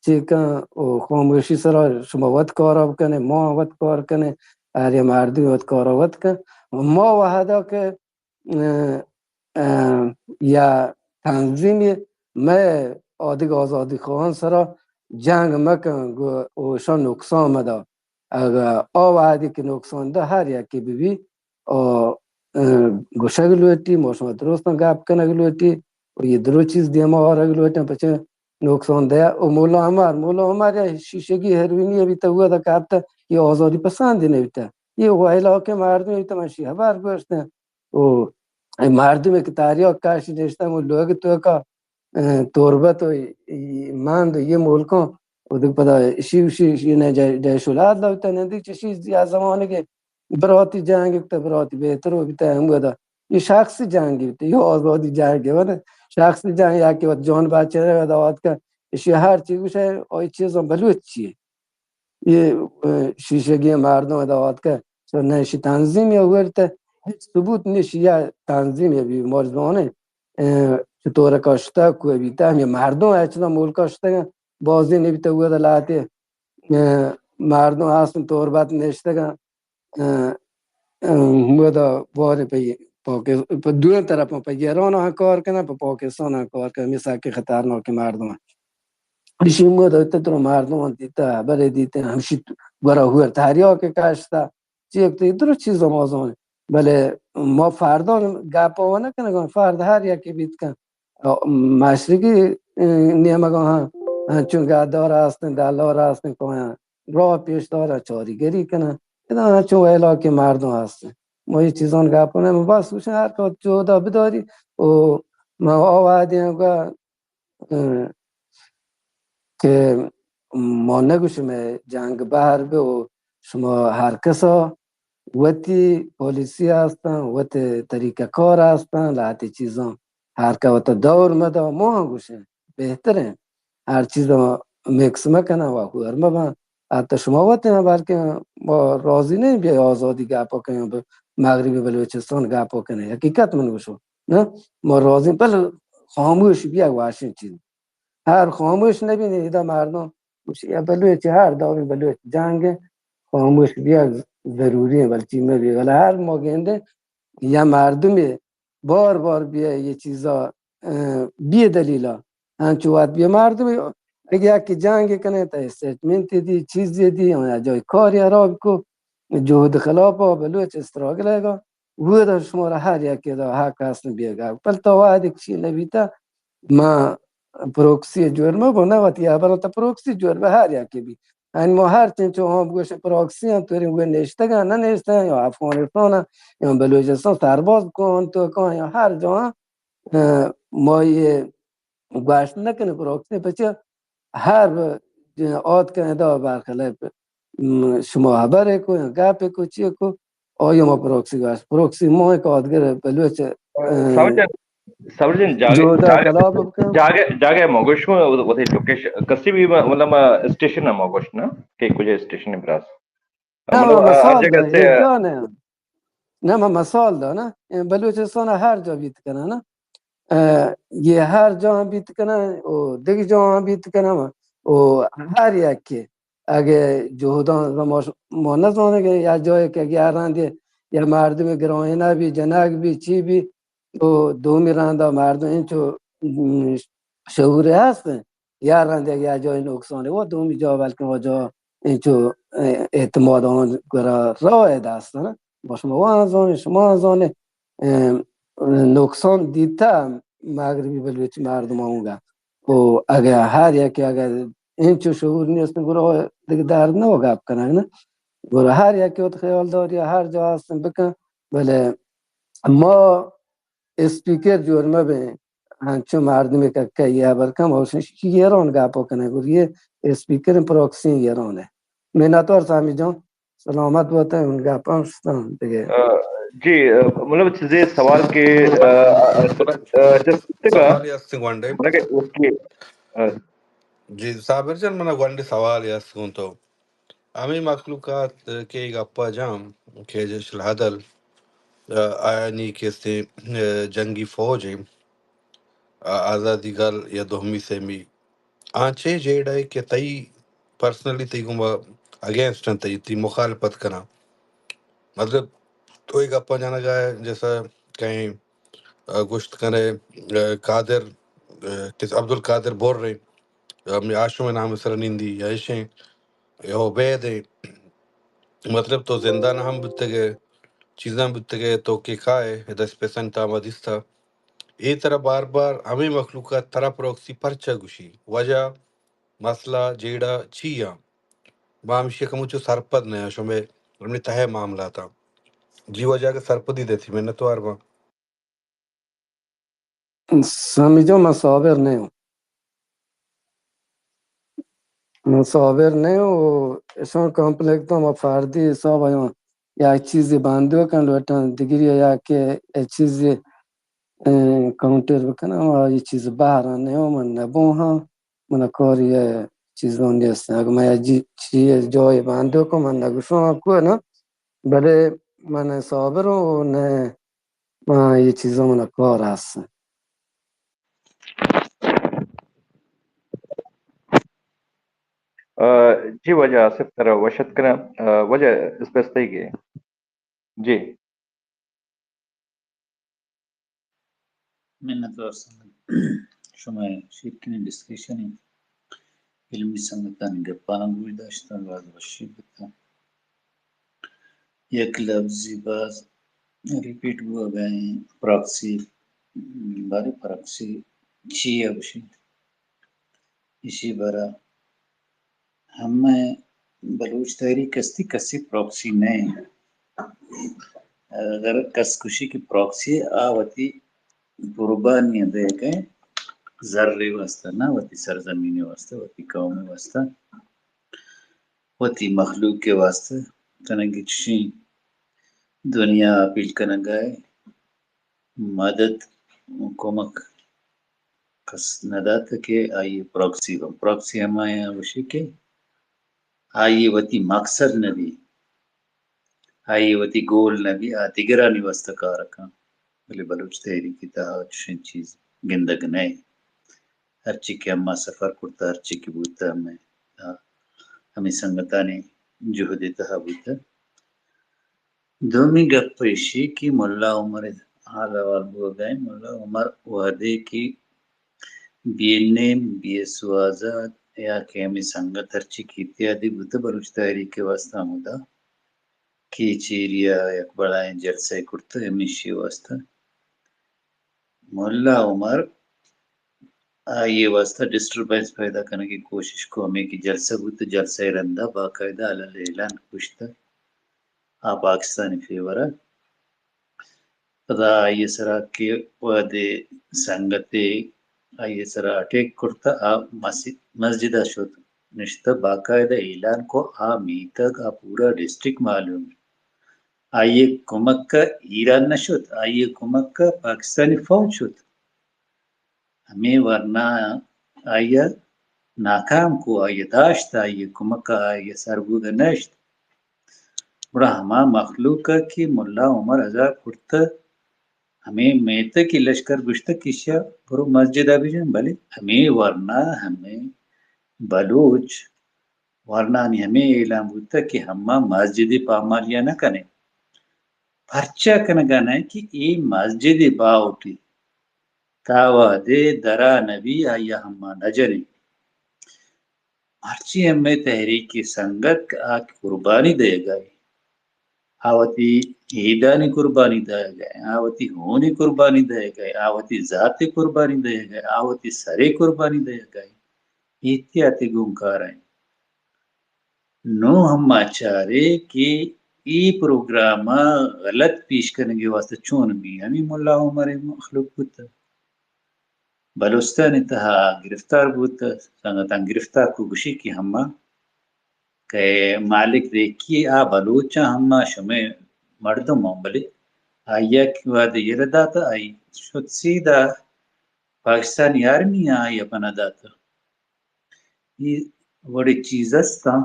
چی کن، و خاموشی سرا شما وت کارا بکنیں، ما وت کار کنیں، ہر یہ مردم وت کارا وت کن. ما وحدا کہ اه، اه، یا تنظیمی مئے آدگہ آزادی خواہان سرا جنگ مکن، گو-، اوشان نقصان مدا. اگہ آ وہدی کہ نقصان دا ہر یکی ببی، آ، اه، گوشگ لوٹی، ما شما درستاں گپ کنگ لوٹی، و یہ درو چیز دیما آرگ لوٹی، پچے نقصان دہ. و مولا عمر، مولا عمر یا شیشگی ہیروینی بیتا، ہوا دا کپتا، یہ آزادی پسند نبیتا، یہ ویلا کہ مردم بیتا، من شی خبر گوشتن. و اے مردمے کہ تریاک کشی نشتن و لوگ توکا، اه، تربت و ای مند و یہ ملکاں و دگہ پدا اشی وشی اشی نے جہ-، جیش العدل بیتا، نندی چشی یا زمانے کہ براتی جنگ بیتا، براتی بہتر و بیتا ہم گدا. یہ شخصی جنگ بیتا، یہ آزادی جنگ بیتا، شخصی جنگ یا کہ وت جان بچے گدا آتکا، اشی ہر چی گوشے، آئی چیزاں بلوچ چیے. یہ، اه، شیشگی مردم ادا آتکہ، سو نہ اشی تنظیم یا ورتہ، ہچ ثبوت نشی یا تنظیم یا بی مرزبانے، اه، چطور کشتہ، کوئی بیتہ، ہمیں مردم اچنا ملک کشتہ، بازی نبیتہ، وہ دا لاتے، اه، مردم آسن تربت نشتگا، اه، اه، وہ دا بارے پہ پاکس-، پہ دوئیں طرفاں، پہ ایران ہم کار کنن، پہ پاکستان ہم کار کنن، ہمے سکیں خطرناکیں مردم انت۔ ایشی مود ء تو مردم دیتا، خبرے دیتے، ہمشی گورا ہور تریاک کشتا، چی یک تو درست چیز ما زانیں۔ بلے ما فردان گپ ء نہ کنگا، فرد ہر یکے بیت کن۔ مشرقی، اه، نیمگا ہم انچو گدار ہستن، دلار ہستن، کایاں راہ پیش دارن، چاریگری کنن۔ ادا انچو علاقے مردم ہستن۔ ما یہ چیزان گپ نہ، بس گوشن ہر کس جہدا بداری۔ و ما آ وعدے ہم گا، اه، کہ ما نگوشیں جنگ بہر بہ و شما ہر کسا وتی پالیسی ہستن، وتی طریقہ کار ہستن، لہتے چیزاں ہر کہ وتا دور مدا، ما ہم گوشیں بہتریں۔ ہر چیزا مکس مکنن و ہور مبن۔ حتی شما وتی ہم بلکہ ما راضی نہیں بیا آزادی گپا کنیں، بہ مغربی بلوچستان گپا کنیں۔ حقیقت من گوشوں، نہ؟ ما راضی، بل خاموش بیا واشیں چیز۔ ہر خاموش نبی، ادا مردم گوشی، یا بلوچ ہر دابیں بلوچ جنگ، خاموش بیا ضروری ہے، بلکہ میں بھی، ولا ہر ما گندے یا مردمی بار بار بیا یہ چیزا، اه، بے دلیلا انچو وت بیا مردمی، اگہ یکی جنگ کنے تا اسٹیٹمنٹ دی، چیزی دی، یا جای کاری خراب کو، جہد خلاف بلوچ استراگل ہے گا۔ ودا شمارا ہر یکے دا حق ہست بیگا۔ بل تا وہدے کہ چی نبیتا، ما پروکسی جوڑ ما بو نہ وتی، یا بل تا پروکسی جوڑ بہ ہر یکے بی۔ ان ما ہر چنچو ہم گوش پروکسی ہم توری وہ نشتگا، نہ نشتگا، یا افغانستان، یا بلوچستان سرباز کن تو کن، یا ہر جا، اه، ما یہ گوشت نکنه پروکسی، پچه ہر آتکن ادا برخلاف، م، شما خبرے کو یا گپے کو، چی کو، آیا ما پروکسی گوشت، پروکسی ما یک آدگر بلوچ، اه، صبر جان، صبر جان، جاگہ، جودا جاگہ، خلاف بکن۔ جاگہ، جاگہ ما گوشت کو، وتی لوکیشن، کسی بھی، مطلب، اسٹیشن ما گوشت نا، کہ کجا اسٹیشن براس۔ نہ، مطلب، من آ، ہر مثال جگہ داں، سے یہ جا نہ۔ نہ، من مثال داں، نہ۔ اے بلوچستان ہر جا بیت کنن، نہ۔ اے، یہ ہر جا ہم بیت کنن، او دگہ جا ہم بیت کنن، او ہر یکے۔ اگہ جہدان ما، ما نزانیں کہ یا جای کہ اگہ ہر رندے یا مردم گرائنہ بی، جنگ بی، چی بی، تو دومی رندا مردم انچو، م، شعور ہست، یا رندے یا جای نقصان، وہ دومی جا بلکہ وہ جا انچو، اه، اعتماد آن گرا راه دست، نہ؟ با شما وان زانیں، شما وان زانیں، اه، نقصان دیتا مغربی بلوچ مردم اونگا۔ و اگہ ہر یکی اگہ انچو شعور نیست، گرا دگہ درد نہ گپ کنگ، نہ؟ گرا ہر یکی وت خیال داری، ہر جا ہستن بکن، بلے ما اسپیکر جوڑ مہ بیں، ہنچو مردمے کہ کئی ہبر کن، اوشن شی ایران گپ کنه، گوری یہ اسپیکر پروکسی ایران ہے۔ منتوار سامی جان، سلامت بوتن، ان گپ ہم شتن دیگه۔ اه، جی، اه، مطلب چیزے سوال کہ، اه، اه، جس سوال ہستیں گونڈے۔ مطلب کہ اس کی، اه، جی، صابر جان، منا گونڈے سوال ہست گوں تو۔ ہمے مخلوقات کہ اے گپا جاں کہ جیش العدل، اه، آیانی کہ استیں، اه، جنگی فوج ایں، اه، آزادی گل یا دومی سیمی، آ چے جیڑہ اے کہ تئی پرسنلی تئی گوما اگینسٹ انت، تئی، تئی مخالفت کناں؟ مطلب، تو اے گپا جنگا ئے، جیسا کہیں، اه، گوشت کنے، اه، قادر، اه، کس عبدالقادر بر ایں، اه، ہمے ہاشم نام سر نندی یا ایشیں، یا عبید ایں۔ مطلب تو زندان ہم بوتگ ئے، چیزاں بوتگ ئے، تو کہ کائے، دس پسن تاما دیستا۔ اے ترا بار بار ہمے مخلوقات ترا پروکسی پرچا گوشی؟ وجہ، مسئلہ، جیڑہ چی آں؟ ما ہمشی کموچو سرپد نہ آں، شمے، شمے تہے معاملاتاں۔ جی وجہ کہ سرپدی دیتی، منتوار باں۔ سامی جان، من صابر نہ اوں۔ من صابر نہ اوں۔ اشان کمپلیکس تو ما فردی حساب آیاں یک چیزے بندوکاں لوٹاں، دگری یا کہ یک چیزے، اه، کاؤنٹر بکناں، ما یہ چیز بہر نہ اوں، من نبوں ہاں، من کاری یہ چیزاں نیست۔ اگر من یک جی-، چیز جای بندوکاں، من نگوشاں کو نہ، بلے من صابر اوں، نہ، من یہ چیزاں من کار ہست۔ اه، جی واجہ آصف ترا وش اتک کناں، اه، واجہ اسپیس تئی گے۔ جی۔ منت وار سنگت، شما شیرکنیں ڈسکشن، علمی سنگتانی گپاں گوش داشتن، باز وشی بوتن۔ یک لبزی باز ریپیٹ بوگا ایں، پراکسی، بارے پراکسی چی ہے گوشی؟ ایشی برا ہمے بلوچ تحریک استی کسی پراکسی نہ ایں۔ اگر کس گوشی کہ پراکسی آ وتی قربانی دئیگ ءَ زر ءِ واستہ نہ، وتی سرزمین ءِ واستہ، وتی قوم ءِ واستہ، وتی مخلوق ءِ واستہ، تنگی چشیں دنیا اپیل کنگ ءَ مدد و کمک کس نہ دات کہ آئی ءِ پراکسی بنت۔ پراکسی ہمایاں گوشی کہ آئی ءِ وتی مقصد نہ بی، آئی ءِ وتی گول نہ بی، آ دگرانی واستہ کار کنت۔ بلے بلوچ تحریک ءِ تہا چشیں چیز گندگ نہ ایں۔ ہرچی کہ ہما سفر کرتہ، ہرچی کہ بوتہ، ہمے، ہمے سنگتانی جہد ءِ تہا بوتہ۔ دومی گپ ایشی کہ ملا عمر ءِ حال احوال بوگ ءَ ایں۔ ملا عمر وہدے کہ B N M, B S O Azad یا کہ ہمے سنگت ہرچی کہ اتحادی بوتہ بلوچ تحریک ءِ واستہ، ہمودا کیچ ایریا یک بڑائیں جلسہ کرتہ ہمیشی واستہ۔ ملا عمر آئی ءِ واستہ ڈسٹربنس پیدا کنگ ءِ کوشش کو، ہمے کہ جلسہ بوت، جلسہ ءِ رندا باقاعدہ الل اعلان گوشتہ آ پاکستانی فیور ءَ۔ پدا آئی ءِ سرا کہ وہدے سنگتے آئی ءِ سرا اٹیک کرتہ، آ مسی-، مسجد ءَ شت نشتہ، باقاعدہ اعلان کو، آ میتگ، آ پورا ڈسٹرکٹ معلوم۔ آئی ءِ کمک ءَ ایران نہ شت، آئی ءِ کمک ءَ پاکستانی فوج شت۔ ہمے ورنا آئی ءَ ناکام کو، آئی ءَ داشت، آئی ءِ کمک ءَ آئی ءَ سر بوگ ءَ نشت۔ گڑا ہما مخلوق ءَ کہ ملا عمر ازا کرتہ، ہمے میتگ ءِ لشکر گوشتہ کہ ایشی ءَ برو مسجد ءَ بجن، بلے ہمے ورنا ہمے بلوچ ورنانی ہمے اعلان بوتگ کہ ہما مسجد ءِ پامالیا نہ کنیں۔ پرچا کنگا نہ کہ اے مسجد ءِ باہوٹی، تا وہدے درا نہ بی، آئیا ہما نہ جنیں۔ مرچی ہمے تحریک ءِ سنگت کہ آ قربانی دئیگا ایں، آ وتی ہیدانی قربانی دئیگا ایں، آ وتی ہونی قربانی دئیگا ایں، آ وتی ذاتی قربانی دئیگا ایں، آ وتی سرے قربانی دئیگا ایں۔ احتیاطی گوں کار ایں۔ نوں ہما چارے کہ اے پروگرام ءَ غلط پیش کنگ ءِ واستہ چون بی، ہمے ملا عمر ءِ مخلوق بوتہ۔ بلوچستان ءِ تہا گرفتار بوتہ، سنگتاں گرفتار کو، گوشی کہ ہما کہ مالک ریکی آ بلوچاں، ہما شمئے مردم اوں، بلے آئیا کہ وہدے یلہ داتہ، آئی شت سیدھا پاکستانی آرمی ءَ آئیا پناہ داتہ۔ اے وڑیں چیز استاں،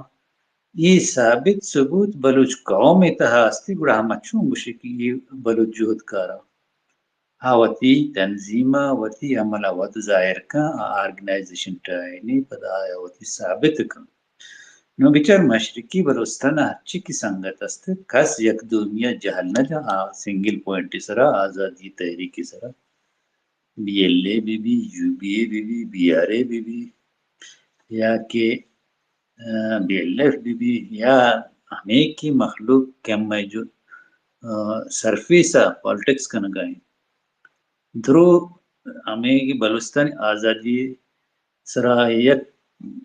اے ثابت ثبوت بلوچ قوم ءِ تہا استی، گڑا ہما چون گوشی کہ اے بلوچ جہدکاراں؟ آ وتی تنظیم ءَ، وتی عمل ءَ وت ظاہر کن، آ آرگنائزیشن ٹائینی، پدا آ وتی ثابت کن۔ نوں بچار مشرقی بلوچستان ءَ ہرچی کہ سنگت است، کس یک دومی ءَ جہل نہ جن، آ سنگل پوائنٹ ءِ سرا، آزادی تحریک ءِ سرا، بی ایل اے بہ بی، یو بی اے بہ بی، بی آر اے بہ بی، یا کہ، آ، بی ایل ایف بہ بی، یا ہمے کہ مخلوق کہ ہمے جو، آ، سرفیس ءَ پالیٹکس کنگا ایں۔ درو ہمے کہ بلوچستان آزادی سرا یک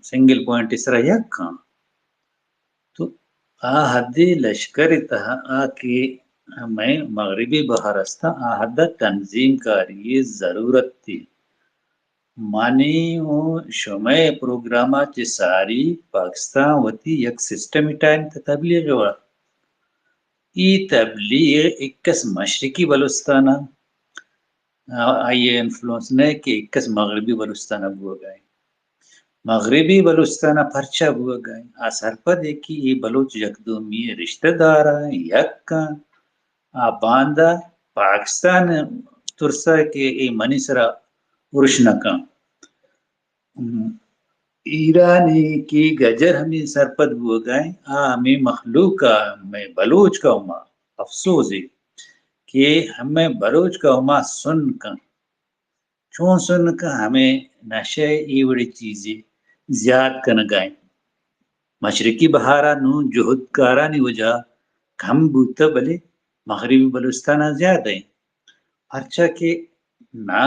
سنگل پوائنٹ سرا یک کن۔ تو آ حدے لشکر ءِ تہا آ کہ مئے مغربی بہر استاں، آ حد ءَ تنظیم کاری ءِ ضرورت تی۔ منی و شمئے پروگرام ءَ چہ ساری پاکستان وتی یک سسٹم ٹائم تبلیغ ءِ وڑ۔ ای تبلیغ اکس مشرقی بلوچستان ءَ، آ، آئی ءِ انفلوئنس نہ کہ اکس مغربی بلوچستان ءَ بوگ ءَ ایں۔ مغربی بلوچستان ءَ پرچا بوگ ءَ ایں؟ آ سرپد ایں کہ اے بلوچ یک دومی ءِ رشتہ دار ایں، یک ایں۔ آ باندا پاکستان ءِ ترس ءَ کہ اے منی سرا ارش نہ کن۔ ہم، ایرانی کہ گجر ہمے سرپد بوگ ءَ ایں، آ ہمے مخلوق ءَ، ہمے بلوچ قوم ءَ افسوز ایں کہ ہمے بلوچ قوم ءَ سن کن۔ چون سن کہ ہمے نشہ ءِ اے وڑیں چیزے زیات کنگ ءَ انت۔ مشرقی بہار ءَ نوں جہدکارانی وجہ ءَ کم بوتہ، بلے مغربی بلوچستان ءَ زیادہ انت۔ پرچا کہ نہ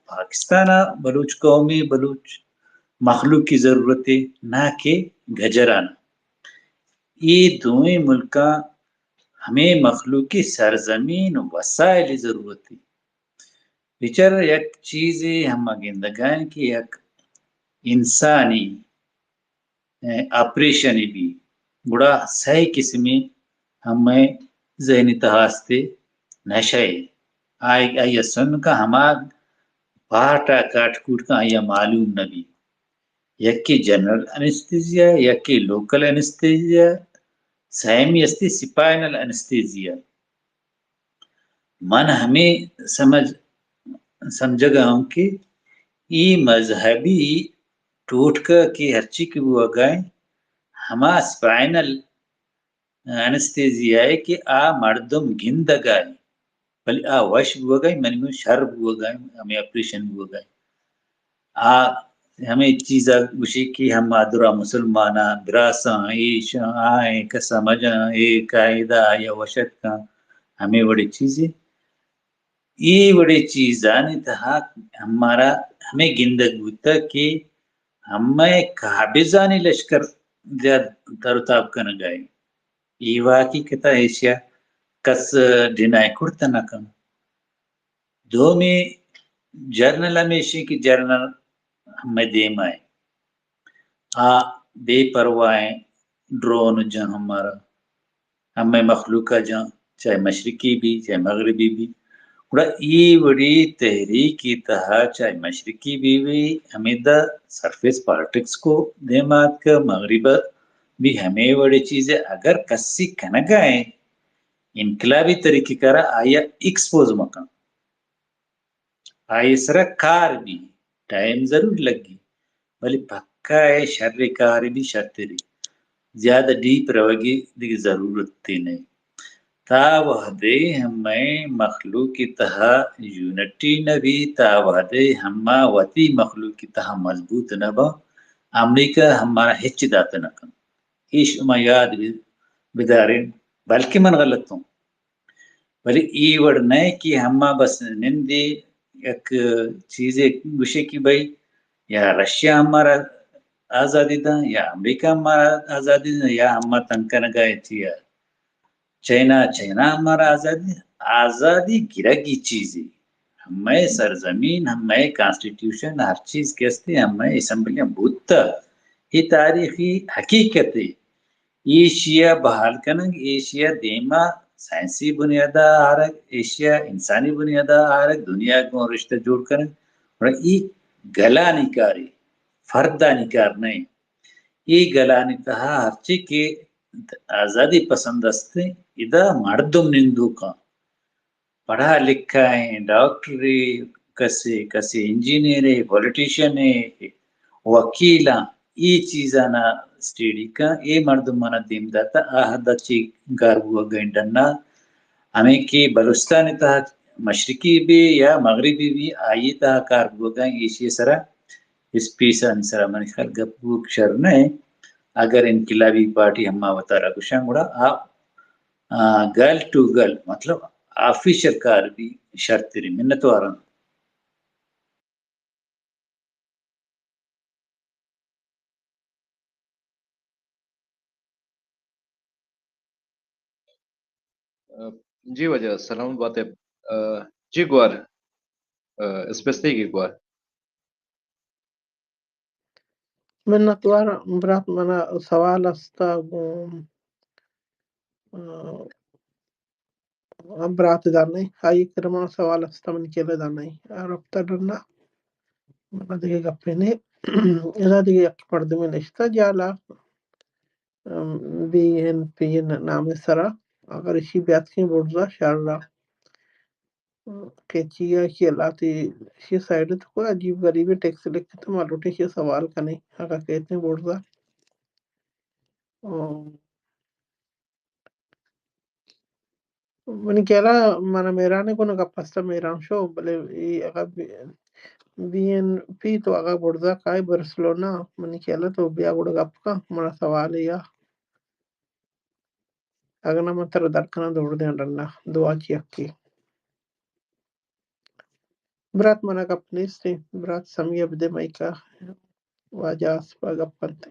پاکستان ءَ بلوچ قوم ءِ، بلوچ مخلوق ءِ ضرورت ءِ، نہ کہ گجران ءَ۔ اے دوئیں ملکاں ہمے مخلوق ءِ سرزمین ءُ وسائل ءِ ضرورت ءِ۔ بچار، یک چیزے ہم ما گندگ ءَ ایں کہ یک انسانی، اے، آپریشنے بی، گڑا سئے قسمیں ہمے ذہن ءِ تہا است، نشہ ءِ۔ آئی، آئی ءَ سن کہ ہما پارٹ ءَ کٹ کوٹ کن آئی ءَ معلوم نہ بی۔ یکے جنرل انستھیزیا، یکے لوکل انستھیزیا، سیمی استی سپائنل انستھیزیا۔ من ہمے سمجھ، سمجھگ ءَ آں کہ اے مذہبی ٹوٹکہ کہ ہرچی کہ بوگ ءَ انت، ہما سپائنل انستھیزیا ءِ کہ آ مردم گندگ ءَ انت، بلے آ وش بوگ ءَ انت، منی گوں شر بوگ ءَ انت، ہمے آپریشن بوگ ءَ انت۔ آ ہمے چیز ءَ گوشی کہ ہما درا مسلماناں، براساں، ایشاں، آئیں کسا مجاں، اے قاعدہ یا وشتکاں، ہمے وڑیں چیزے۔ اے وڑیں چیزانی تہا ہمارا ہمے گندگ بوتگ کہ ہمے قابضانی لشکر زیات تر و تاب کنگ ءَ انت۔ اے و حقیقت ءَ ایشی ءَ کس ڈینائی کرت نہ کنت۔ دومی جنرل ہمیش انت کہ جنرل ہمے دیم ءَ انت۔ آ بے پرواہ انت، ڈرون جن ہمارا، ہمے مخلوق ءَ جن، چاہے مشرقی بی، چاہے مغربی بی۔ گڑا اے وڑیں تحریک ءِ تہا چاہے مشرقی بی بی، ہمیدا سرفیس پالیٹکس کو دیم ءَ آتکہ، مغرب ءَ بی ہمے وڑیں چیزے اگر کسی کنگ ءَ انت، انقلابی طریقہ کار ءَ آئی ءَ ایکسپوز مکن۔ آئی ءِ سرا کار بی، ٹائم ضرور لگی، بلے پکا اے شر کار بی شرتری۔ زیادہ ڈیپ روگی دگہ ضرورت نہ۔ تا وہدے ہمے مخلوق ءِ تہا یونٹی نہ بی، تا وہدے ہما وتی مخلوق ءِ تہا مضبوط نہ باں، امریکہ ہمارا ہچ دات نہ کن۔ ایش شما یاد بی، بدارین، بلکہ من غلط اوں۔ بلے اے وڑ نہ کہ ہما بس نندے یک چیزے گوشے کہ بھئی یا رشیا ہمارا آزادی داں، یا امریکہ ہمارا آزادی داں، یا ہما تنگ کنگا چیا چائنا، چائنا ہمارا آزادی، آزادی گرگی چیزے۔ ہمے سرزمین، ہمے کانسٹیٹیوشن، ہر چیز کہ استے، ہمے اسمبلیاں بوتہ۔ اے تاریخی حقیقتے۔ ایشی ءَ بحال کنگ، ایشی ءَ دیما سائنسی بنیاد ءَ آرگ، ایشی ءَ انسانی بنیاد ءَ آرگ، دنیا گوں رشتہ جوڑ کنگ، گڑا اے گلانی کارے، فردانی کار نہ انت۔ اے گلانی تہا ہرچی کہ آزادی پسند است، ادا مردم نندوکاں۔ پڑھا لکھا ایں، ڈاکٹرے، کسے، کسے انجینئرے، پولیٹیشنے، وکیلاں، اے چیزانا اسٹڈی کن، اے مردمانا دیم داتا، آ حدا چی کار بوگا ایں ڈنا، ہمیں کہ بلوچستان تہا مشرقی بی یا مغربی بی، آئی تہا کار بوگا ایں، ایشی سرا، اسپیسانی سرا منی خیال گپ بوگ شر نہ ایں۔ اگر انقلابی پارٹی ہما وتارا گوشاں گڑا آ آ، گل ٹو گل، مطلب، آفیشل کار بی شرتری۔ منتواراں۔ جی واجہ، سلامت باتے۔ آ، جی گوار، آ، اسپیس تئی گوار۔ منتوار برات، منا سوال است گوں، آ، برات دانائی، آئی کرا منا سوال است، من کیلے دانائی، آ، رپتا ڈنا، منا دگہ گپے نے۔ ادا دگہ یک مردمے نشتہ جالا، ام، بی این پی نامے سرا، اگر اشی بیاتکیں برزا شر را۔ کیچی ءَ ایشی ءَ لہتے ایشی ءِ سائیڈ ءَ تو کوئی عجیب غریبیں ٹیکسٹ لکھتہ، ما لوٹیں ایشی ءَ سوال کنیں، اگاں کیتیں برزا۔ منی خیال ءَ من ءَ مہران ءَ گوں گپ است، مہران شو، بلے اے اگاں بی-، بی این پی تو اگاں برزا کائے برسلونا، منی خیال ءَ تو بیا گڑا گپ کن، منا سوالے یا اگاں نہ من ترا در کناں دور دیاں ڈنا دعا چی یکی۔ برات منا گپ نیست، برات سمیہ بدے مئیکا واجہ آسپا گپ کنتے۔